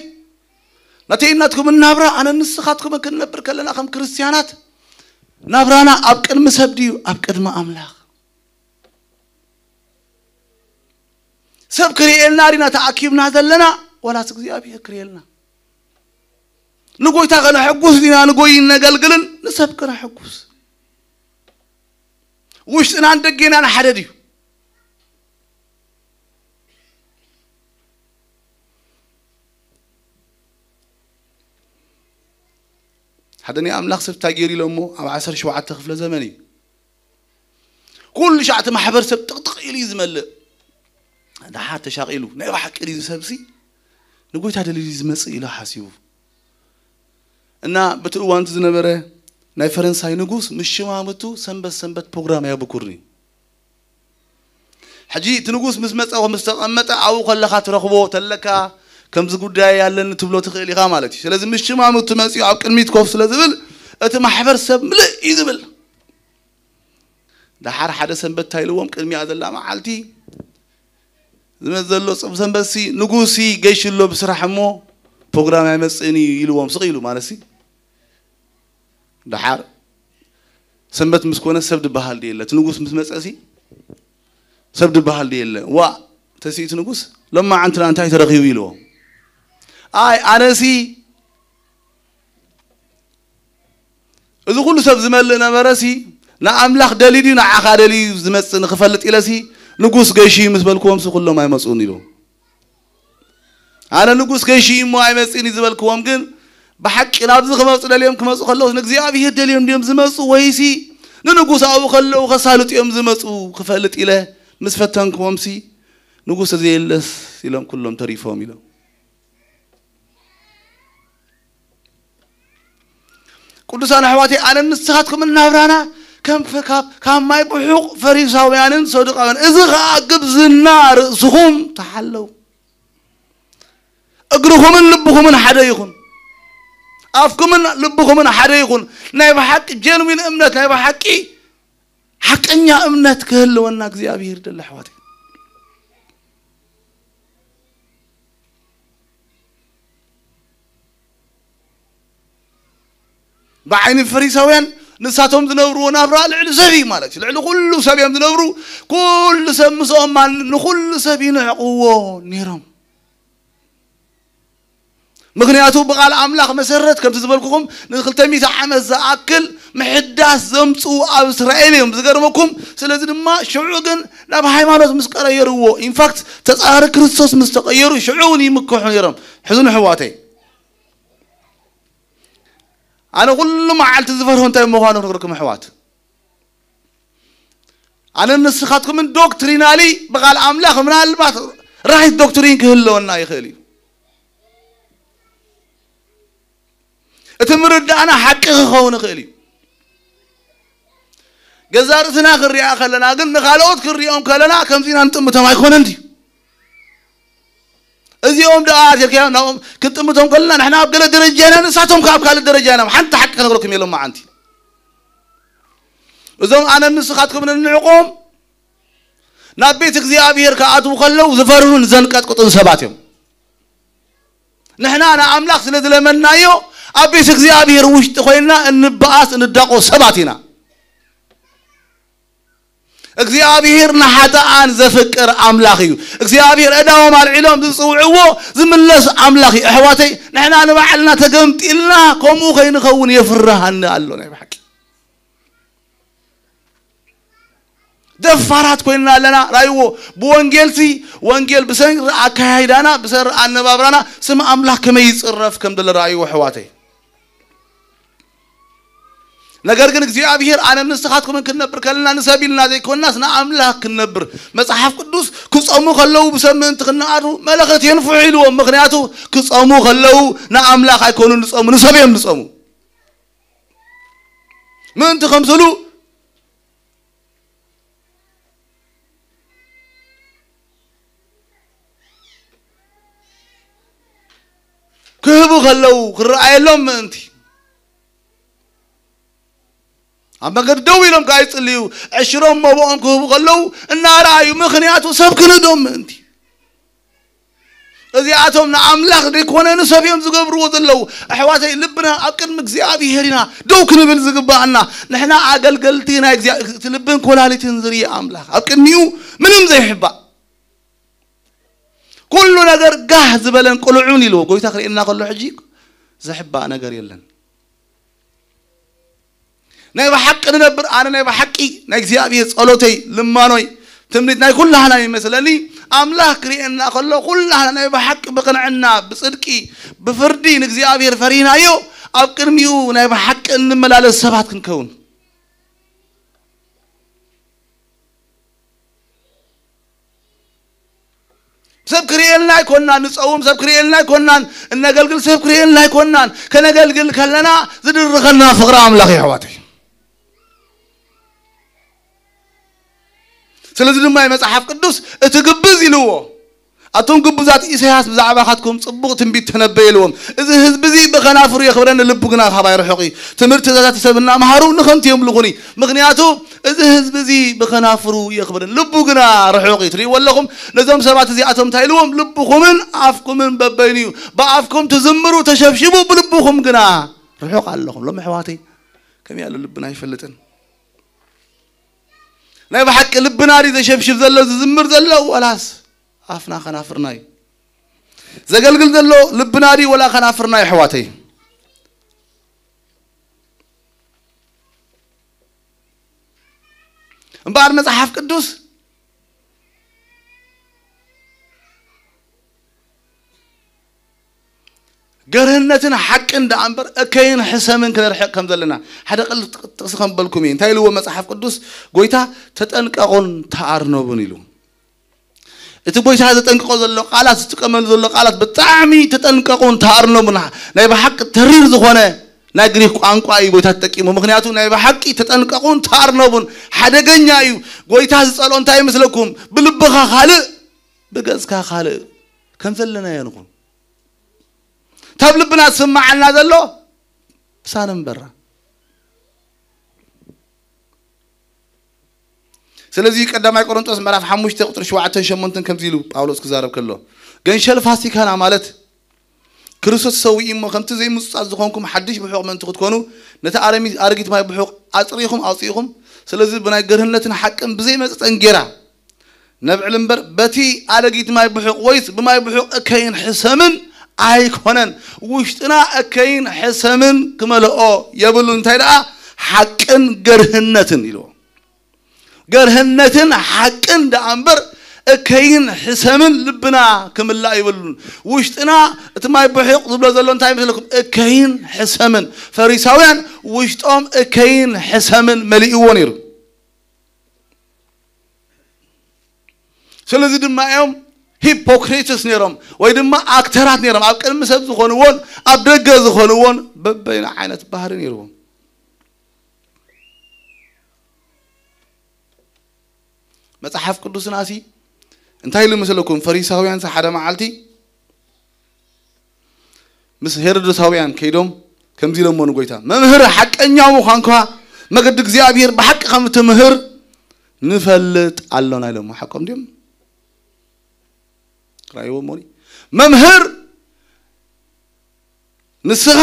ናተይ ናትኩም ናብራ ኣነ ንስኻትኩምን ክንነብር ከለና ከም ክርስትያናት ናብራና ኣብ ቅድሚ ሰብ ድዩ ኣብ ቅድሚ ኣምላኽ? ሰብ ክርእየልና ዲና ተኣኪብና ዘለና፣ ዋላስ እግዚኣብሔር ክርእየልና? ንጎይታ ከነሐጉስ ዲና ንጎይን ነገልግልን ንሰብ ከነሐጉስ? ውሽጥናን ደጌናን ሓደ ድዩ? ሓደ ናይ ኣምላኽ ሰብ እንታይ ገይሩ ኢሎሞ ኣብ ዓሰርተ ሸውዓተ ክፍለ ዘመን እዩ። ኩሉ ሻዕ እቲ ማሕበረሰብ ጥቕጥቕ ኢሉ እዩ ዝመልእ። ደሓር ተሻቒሉ፣ ናይ ብሓቂ ድዩ እዚ ሰብሲ ንጎይታ ደልዩ ዝመጽእ ኢሉ ሓሲቡ። እና በቲ እዋን እቲ ዝነበረ ናይ ፈረንሳይ ንጉስ ምስ ሽማምቱ ሰንበት ሰንበት ፕሮግራም የብኩርኒ። ሕጂ እቲ ንጉስ ምስ መጸ ምስ ተቐመጠ ኣብኡ ከለኻ ትረኽቦ ተለካ ከምዚ ጉዳይ ኣለኒ ትብሎ ትኽእል ኢኻ ማለት እዩ። ስለዚ ምስ ሽማምቱ መጺኡ ኣብ ቅድሚት ኮፍ ስለ ዝብል እቲ ማሕበር ሰብ ምልእ እዩ ዝብል። ደሓር ሓደ ሰንበት እንታይ ኢልዎም ቅድሚኣ ዘላ መዓልቲ ዝመጽእ ዘሎ ጽብ ሰንበትሲ ንጉስሲ ገይሹ ኣሎ ብስራሕ እሞ ፕሮግራም ኣይመጽእን እዩ ኢልዎም ስቕ ኢሉ ማለትሲ። ደሓር ሰንበት ምስ ኮነ ሰብ ድበሃል ድየለ? እቲ ንጉስ ምስ መጸሲ ሰብ ድበሃል ድየለ? ዋ ተሲኡ እቲ ንጉስ ሎማዓንቲ ደኣ እንታይ ተረኺቡ ኢልዎም። ኣይ ኣነሲ እዚ ኩሉ ሰብ ዝመልእ ነበረሲ ንኣምላኽ ደልዩ ድዩ ንዓኻ ደልዩ ዝመጽእ ንኽፈልጥ ኢለሲ ንጉስ ገይሹ ምስ በልክዎም፣ ሱ ኩሎም ኣይመጹን ኢሉ። ኣነ ንጉስ ገይሹ እሞ ኣይመጽእን እዩ ዝበልክዎም ግን፣ ብሓቂ ናብዚ ክመጹ ደልዮም ክመጹ ከለዉ፣ ንእግዚኣብሔር ደልዮም ድዮም ዝመጹ ወይሲ ንንጉስ ኣብኡ ከለዉ ከሳልጡ እዮም ዝመጹ ክፈልጥ ኢለ ምስ ፈተንክዎም ሲ፣ ንጉስ ተዘየለስ ኢሎም ኩሎም ተሪፎም ኢሎም። ቅዱሳን ኣሕዋተይ፣ ኣነን ንስኻትኩምን ናብራና ከም ፈ-፣ ካብ፣ ካብ ማይ ብሑቕ ፈሪሳውያንን ሰዱቃውያን፣ እዚ ኸኣ ግብዝና ርእስኹም ተሓለዉ። እግርኹምን ልብኹምን ሓደ ይኹን። ኣፍኩምን ልብኹምን ሓደ ይኹን። ናይ ብሓቂ ጀንዊን እምነት፣ ናይ ብሓቂ ሓቀኛ እምነት ክህልወና እግዚኣብሔር ይደሊ ኣሕዋተይ። ብዓይኒ ፈሪሳውያን ንሳቶም ዝነብርዎ ናብራ ልዕሊ ሰብ እዩ ማለት እዩ። ልዕሊ ኩሉ ሰብ እዮም ዝነብሩ። ኩሉ ሰብ ምስኦም ማን-፣ ንኩሉ ሰብ ይንዕቕዎ ነይሮም። ምኽንያቱ ብቓል ኣምላኽ መሰረት ከምቲ ዝበልኩኹም ንክልተ ሚእቲ ዓመት ዝኣክል ምሕዳስ ዘምጽኡ ኣብ እስራኤል እዮም ዝገርመኩም። ስለዚ ድማ ሽዑ ግን ናብ ሃይማኖት ምስ ቀየርዎ፣ ኢንፋክት ተጻራሪ ክርስቶስ ምስ ተቐየሩ ሽዑ እውን ይምክሑ ነይሮም። ሕዝኑ ኣሕዋተይ፣ ኣነ ኩሉ መዓልቲ ዝፈርሆ እንታይ ምዃኑ ክነግረኩም ኣሕዋት። ኣነ ንስኻትኩምን ዶክትሪናሊ ብቓል ኣምላኽ ምናልባት ራይት ዶክትሪን ክህልወና ይኽእል እዩ። እቲ ምርዳእና ሓቂ ክኸውን ይኽእል እዩ። ገዛ ርእስና ክንሪኣ ከለና ግን ንኻልኦት ክንሪኦም ከለና ከምዚና ንጥምቶም ኣይኮነን ድዩ? እዚኦም ደኣ ኣትየልካዮም ናብኦም ክንጥምቶም ከለና ንሕና ኣብ ገለ ደረጃ ኢና፣ ንሳቶም ከኣ ኣብ ካልእ ደረጃ ኢና። ሓንቲ ሓቂ ክነግረኩም እየ ሎማዓንቲ። እዞም ኣነ ንስኻትኩም ንንዕቆም ናብ ቤት እግዚኣብሔር ክኣትዉ ከለዉ ዝፈርሁን ዘንቀጥቅጡን ሰባት እዮም። ንሕና ንኣምላኽ ስለ ዝለመናዮ ኣብ ቤት እግዚኣብሔር ውሽጢ ኮይንና እንበኣስ እንዳቆ ሰባት ኢና። እግዚኣብሔር ንሓጥኣን ዘፍቅር ኣምላኽ እዩ። እግዚኣብሔር እዳዎም ኣልዒሎም ዝጽውዕዎ ዝምለስ ኣምላኽ እዩ። ኣሕዋተይ፣ ንሕና ንባዕልና ተገምጢልና ከምኡ ከይንኸውን የፍርሃኒ ኣሎ ናይ ብሓቂ። ደፋራት ኮይንና ኣለና። ራእይዎ ብወንጌልሲ፣ ወንጌል ብሰሪ ኣካያይዳና፣ ብሰሪ ኣነባብራና ስም ኣምላኽ ከመይ ይጽረፍ ከም ዘሎ ራእይዎ ኣሕዋተይ። ነገር ግን እግዚኣብሔር ኣነን ንስኻትኩምን ክንነብር ከለና ንሰብ ኢልና ዘይኮንናስ ንኣምላኽ ክንነብር። መጽሓፍ ቅዱስ ክጸሙ ከለዉ ብሰብ ምእንቲ ክነኣዱ መለኸት የንፍሑ ኢልዎም። ምኽንያቱ ክጸሙ ከለዉ ንኣምላኽ ኣይኮኑን ዝጸሙ፣ ንሰብ እዮም ዝጸሙ። ምእንቲ ከምስሉ ክህቡ ከለዉ ክረኣየሎም ምእንቲ ኣብ መንገዲ ደው ኢሎም ከዓ ይጽልዩ። ዕሽሮም መብኦም ክህቡ ከለዉ እናረኣዩ፣ ምኽንያቱ ሰብ ክንእዶም ምእንቲ። እዚኣቶም ንኣምላኽ ዘይኮነ ንሰብ እዮም ዝገብርዎ ዘለዉ። ኣሕዋተይ፣ ልብና ኣብ ቅድሚ እግዚኣብሔር ኢና ደው ክንብል ዝግባኣና። ንሕና ኣገልገልቲ ናይ እግዚኣብ-፣ እቲ ልብን ኮላሊትን ዝርኢ ኣምላኽ ኣብ ቅድሚኡ ምንም ዘይሕባእ፣ ኩሉ ነገር ጋህ ዝበለን ቅሉዕን ኢልዎ። ጎይታ ክርእየና ከሎ ሕጂ ዘሕባእ ነገር የለን። ናይ ብሓቂ ንነብር፣ ኣነ ናይ ብሓቂ ናይ እግዚኣብሔር ጸሎተይ፣ ልማኖይ፣ ትምኒት ናይ ኩላህና ይመስለኒ። ኣምላኽ ክርእየና ከሎ ኩላህና ናይ ብሓቂ ብቕንዕና፣ ብጽድቂ፣ ብፍርዲ ንእግዚኣብሔር ፈሪህናዮ ኣብ ቅድሚኡ ናይ ብሓቂ እንመላለስ ሰባት ክንከውን። ሰብ ክርእየልና ኣይኮንናን ንጸውም፣ ሰብ ክርእየልና ኣይኮንናን እነገልግል፣ ሰብ ክርእየልና ኣይኮንናን። ከነገልግል ከለና ዝድርኸና ፍቕሪ ኣምላኽ እዩ ኣሕዋተይ። ስለዚ ድማ እዩ መጽሓፍ ቅዱስ እቲ ግብዝ ኢልዎ። ኣቱም ግብዛት፣ ኢሳያስ ብዛዕባኻትኩም ጽቡቕ ትንቢት ተነበየ ኢልዎም። እዚ ህዝቢ እዚ ብኸናፍሩ የኽብረኒ፣ ልቡ ግና ካባይ ርሑቕ እዩ። ትምህርቲ ትእዛዛት ሰብ እናምሃሩ ንኸንቱ የምልኹኒ። ምኽንያቱ እዚ ህዝቢ እዚ ብኸናፍሩ የኽብረኒ፣ ልቡ ግና ርሑቕ እዩ። ትርእይዎ ኣለኹም፣ ነዞም ሰባት እዚኣቶም እንታይ ኢልዎም? ልብኹምን ኣፍኩምን በበይኑ እዩ። ብኣፍኩም ትዝምሩ ተሸብሽቡ፣ ብልብኹም ግና ርሑቕ ኣለኹም። ሎም ኣሕዋተይ፣ ከመይ ኣሎ ልብና ኣይፈልጥን። ናይ ብሓቂ ልብና ድዩ ዘሸብሽብ ዘሎ፣ ዝዝምር ዘሎ፣ ዋላስ ኣፍና ከናፍርና እዩ? ዘገልግል ዘሎ ልብና ድዩ ወላ ከናፍርና እዩ ኣሕዋተይ? እምበኣር መጽሓፍ ቅዱስ ገርህነትን ሓቅን ደኣ እምበር እከይን ሕሰምን ክነርሕቕ ከም ዘለና ሓደ ቀል ጥቕሲ ከም በልኩም እዩ። እንታይ ኢልዎ መጽሓፍ ቅዱስ? ጎይታ ተጠንቀቑን ተኣርነቡን ኢሉ። እቲ ጎይታ ዘጠንቅቆ ዘሎ ቃላት፣ ዝጥቀመሉ ዘሎ ቃላት ብጣዕሚ ተጠንቀቑን ተኣርነቡን፣ ናይ ብሓቂ ተሪር ዝኾነ ናይ ግሪክ ቋንቋ እዩ ጎይታ ተጠቂሙ። ምክንያቱ ናይ ብሓቂ ተጠንቀቑን ተኣርነቡን ሓደገኛ እዩ። ጎይታ ዝጸልኦ እንታይ ይመስለኩም? ብልብኻ ካልእ፣ ብገጽካ ካልእ ከም ዘለናዮ ንኹን። ካብ ልብና ዝስምዓልና ዘሎ ምሳነ እምበራ። ስለዚ ቀዳማይ ቆሮንጦስ ምዕራፍ ሓሙሽተ ቁጥሪ ሸውዓተን ሸሞንተን ከምዚ ኢሉ ጳውሎስ ክዛረብ ከሎ፣ ገንሸል ፋሲካና ማለት ክርስቶስ ሰዊኡ እሞ፣ ከምቲ ዘይምጹጻት ዝኾንኩም ሓድሽ ብሑቕ ምእንቲ ክትኮኑ፣ ነቲ ኣረሚ-፣ ኣረጊት ማይ ብሑቕ ኣጽሪኹም ኣውጺእኹም። ስለዚ ብናይ ገርህነትን ሓቅን ብዘይመጸ ጸንጌራ ነብዕል እምበር፣ በቲ ኣረጊት ማይ ብሑቕ ወይስ ብማይ ብሑቕ እከይን ሕሰምን ኣይኮነን። ውሽጥና እከይን ሕሰምን ክመልኦ የብሉ። እንታይ ደኣ ሓቅን ገርህነትን ኢልዎ። ገርህነትን ሓቅን ደኣ እምበር እከይን ሕሰምን ልብና ክምላእ ይብሉን። ውሽጥና እቲ ማይ ብሑቕ ዝብሎ ዘሎ እንታይ ይመስለኩም? እከይን ሕሰምን። ፈሪሳውያን ውሽጦም እከይን ሕሰምን መሊእዎ ነይሩ። ስለዚ ድማ እዮም ሂፖክሪትስ ነይሮም፣ ወይ ድማ ኣክተራት ነይሮም። ኣብ ቅድሚ ሰብ ዝኾንዎን ኣብ ደገ ዝኾንዎን በበይኑ ዓይነት ባህሪ ነይርዎም። መጽሓፍ ቅዱስና ሲ እንታይ ኢሉ መሰለኩም? ፈሪሳውያን ሓደ መዓልቲ ምስ ሄሮዶሳውያን ከይዶም ከምዚ ኢሎሞ ንጎይታ፣ "መምህር፣ ሓቀኛ ምዃንካ፣ መገዲ እግዚኣብሔር ብሓቂ ከም ትምህር ንፈልጥ ኣሎና" ኢሎሞ። ሓቆም ድዮም? ራእይዎ እሞኒ፣ "መምህር፣ ንስኻ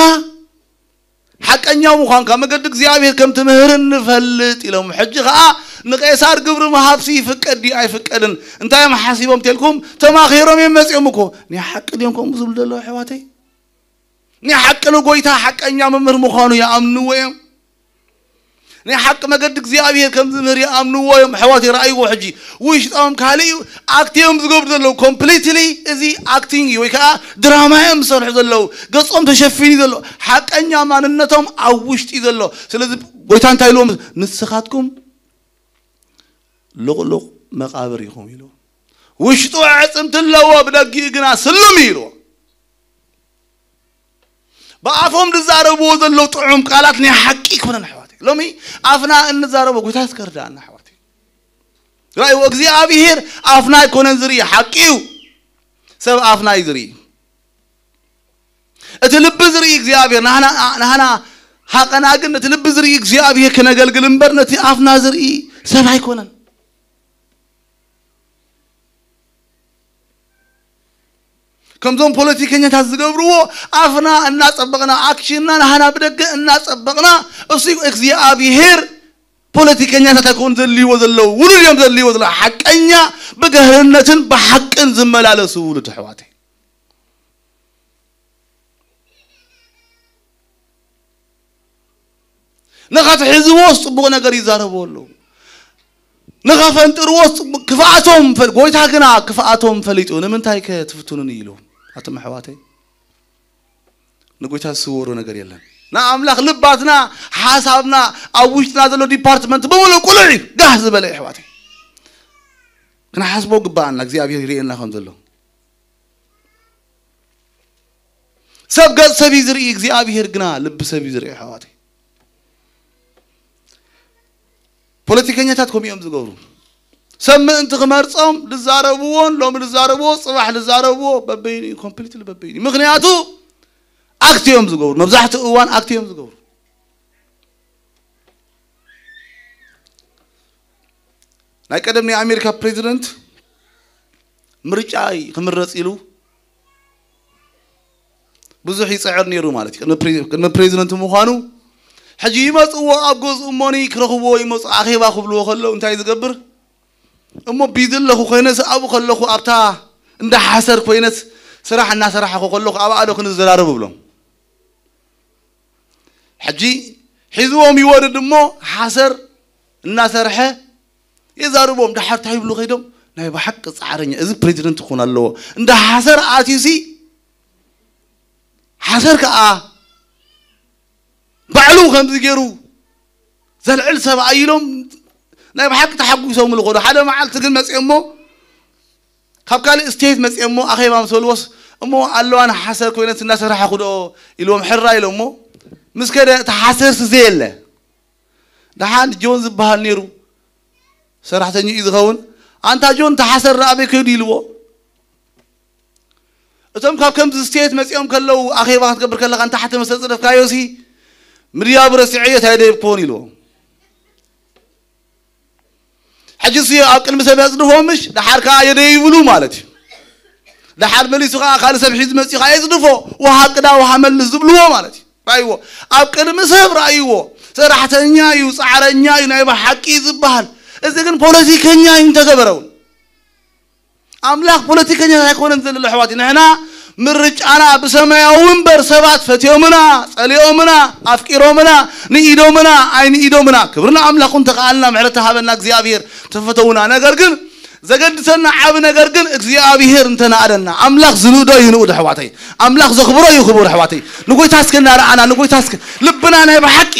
ሓቀኛ ምዃንካ፣ መገዲ እግዚኣብሔር ከም ትምህር ንፈልጥ" ኢሎም። ሕጂ ኸኣ ንቄሳር ግብሪ ምሃብሲ ይፍቀድ ድዩ ኣይፍቀድን? እንታይ እዮም ሓሲቦም ተልኩም? ተማኺሮም እዮም መጺኦም እኮ። ናይ ሓቂ ድዮም ከምኡ ዝብሉ ዘለዉ ኣሕዋተይ? ናይ ሓቂ ንጎይታ ሓቀኛ መምህር ምዃኑ ይኣምንዎ እዮም። ናይ ሓቂ መገዲ እግዚኣብሔር ከም ዝምህር ይኣምንዎ እዮም። ኣሕዋተይ፣ ረኣይዎ ሕጂ። ውሽጦም ካልእ እዩ፣ ኣክት እዮም ዝገብሩ ዘለዉ። ኮምፕሊትሊ እዚ ኣክቲንግ እዩ፣ ወይ ከዓ ድራማ እዮም ዝሰርሑ ዘለዉ። ገጾም ተሸፊኑ እዩ ዘሎ። ሓቀኛ ማንነቶም ኣብ ውሽጢ እዩ ዘሎ። ስለዚ ጎይታ እንታይ ኢልዎም? "ንስኻትኩም ልቕሉቕ መቓብር ኢኹም" ኢሉ። "ውሽጡ ኣዕጽምቲ ኣለዎ፣ ብደጊኡ ግና ስሉም እዩ" ኢልዎ። ብኣፎም ዝዛረብዎ ዘለዉ ጥዑም ቃላት ናይ ሓቂ ኣይኮነን ኣሕዋተይ። ሎሚ ኣፍና እንዛረቦ ጎይታ እስከ ርዳእና ኣሕዋተይ። ራእይዎ እግዚኣብሔር ኣፍና ኣይኮነን ዝርኢ፣ ሓቂ እዩ። ሰብ ኣፍና እዩ ዝርኢ። እቲ ልቢ ዝርኢ እግዚኣብሔር ናህና፣ ናህና ሃቐና ግን ነቲ ልቢ ዝርኢ እግዚኣብሔር ክነገልግል እምበር ነቲ ኣፍና ዝርኢ ሰብ ኣይኮነን። ከምዞም ፖለቲከኛታት ዝገብርዎ ኣፍና እናጸበቕና፣ ኣክሽንና ናህና ብደገ እናጸበቕና፣ እሱ እግዚኣብሔር ፖለቲከኛታት ኣይኮን ዘልዎ ዘለዉ፣ ውሉድ እዮም ዘልዎ ዘለዉ። ሓቀኛ ብገህርነትን ብሓቅን ዝመላለሱ ውሉድ ኣሕዋተይ። ንኸትሕዝዎስ ጽቡቕ ነገር ይዛረቡ ኣለዉ። ንኸፈንጥርዎስ ጽቡቕ፣ ክፍኣቶም ፈል-፣ ጎይታ ግና ክፍኣቶም ፈሊጡ፣ "ንምንታይ ከ ትፍትኑኒ?" ኢሉ። ኣቱም ኣሕዋተይ፣ ንጎይታ ዝስወሮ ነገር የለን። ንኣምላኽ ልባትና፣ ሓሳብና፣ ኣብ ውሽጥና ዘሎ ዲፓርትመንት ብምሉእ ቁሉዕ እዩ፣ ጋህ ዝበለ ኣሕዋተይ። ክንሓስቦ ግባኣና፣ እግዚኣብሔር ይርእየና ከም ዘሎ። ሰብ ገጽ ሰብ እዩ ዝርኢ፣ እግዚኣብሔር ግና ልቢ ሰብ እዩ ዝርኢ ኣሕዋተይ። ፖለቲከኛታት ከምኡ እዮም ዝገብሩ። ሰብ ምእንቲ ክመርጾም ዝዛረብዎን ሎሚ ዝዛረብዎ ጽባሕ ዝዛረብዎ በበይኑ እዩ፣ ኮምፕሊትሊ በበይኑ እዩ። ምኽንያቱ ኣክት እዮም ዝገብሩ፣ መብዛሕትኡ እዋን ኣክት እዮም ዝገብሩ። ናይ ቀደም ናይ ኣሜሪካ ፕሬዚደንት ምርጫ ክምረጽ ኢሉ ብዙሕ ይጽዕር ነይሩ ማለት እዩ። ቅድሚ ፕሬ-፣ ቅድሚ ፕሬዚደንት ምዃኑ ሕጂ ይመጽዎ ኣብ ገዝኡ እሞኒ ክረኽብዎ ይመጹ፣ ኣኼባ ክብልዎ ከለዉ እንታይ ዝገብር እሞ ቢዚ ኣለኹ ኮይነስ ኣብኡ ከለኹ ኣብታ እንዳ ሓሰር ኮይነስ ስራሕ እናሰራሕኹ ከለኹ ኣብኣ ዶ ክንዘራረብ እብሎም። ሕጂ ሒዝዎም ይወርድ እሞ ሓሰር እናሰርሐ የዛርቦም። ደሓር እንታይ ይብሉ ከይዶም ናይ ብሓቂ ጻዕረኛ እዚ ፕሬዚደንት ክኾን ኣለዎ። እንዳ ሓሰር ኣትዩሲ ዓሰር ከዓ ባዕሉ ከምዚ ገይሩ ዘልዕል ሰብኣይ ኢሎም ናይ ብሓቂ ተሓጒሶም ዝኸዱ። ሓደ መዓልቲ ግን መፂኦሞ ካብ ካልእ ስቴት መፂኦሞ ኣኼባ ምስ በልዎስ እሞ ኣለዋ ንሓሰር ኮይነት እናሰራሕኹ ዶ ኢልዎም ሕራ ኢሎሞ ምስ ከደ እቲ ሓሰርሲ ዘየለ ደሓን ጆን ዝበሃል ነይሩ ሰራሕተኛ እዩ ዝኸውን። ኣንታ ጆን ተሓሰር ኣበይ ከይዱ ኢልዎ። እቶም ካብ ከምዚ ስቴት መፂኦም ከለዉ ኣኼባ ክትገብር ከለኻ እንተ ሓተ መሰ ዝደፍካዮ ሲ ምድያቡ ረሲዐዮ እንታይ ደይብ ክኾን ኢልዎ። ሕጂ ሲ ኣብ ቅድሚ ሰብ የፅድፎ ምሽ ደሓር ከዓ የደይብሉ ማለት እዩ። ደሓር መሊሱ ከዓ ካልእ ሰብ ሒዝ መፂኡ ከዓ የፅድፎ ውሃ ቅዳ ውሃ መልስ ዝብልዎ ማለት እዩ። ራእይዎ ኣብ ቅድሚ ሰብ ራእይዎ ሰራሕተኛ እዩ፣ ፃዕረኛ እዩ፣ ናይ ብሓቂ እዩ ዝበሃል። እዚ ግን ፖለቲከኛ እዩ እንተገበረውን ኣምላኽ ፖለቲከኛታት ኣይኮነን ዘሎ ኣሕዋት። ንሕና ምርጫና ብሰማያዊ እምበር ሰባት ፈትዮምና፣ ጸሊኦምና፣ ኣፍቂሮምና፣ ንኢዶምና፣ ኣይንኢዶምና። ክብሪ ንኣምላኽ እንተኸኣልና ምሕረት ተሃበና እግዚኣብሔር ተፈተውና። ነገር ግን ዘገድሰና ዓቢ ነገር ግን እግዚኣብሔር እንተናኣደና ኣምላኽ ዝንእዶ ይንኡድ ኣሕዋተይ። ኣምላኽ ዘኽብሮ እዩ ክቡር ኣሕዋተይ። ንጎይታ እስከ እናረኣና ንጎይታ እስከ ልብና ናይ ብሓቂ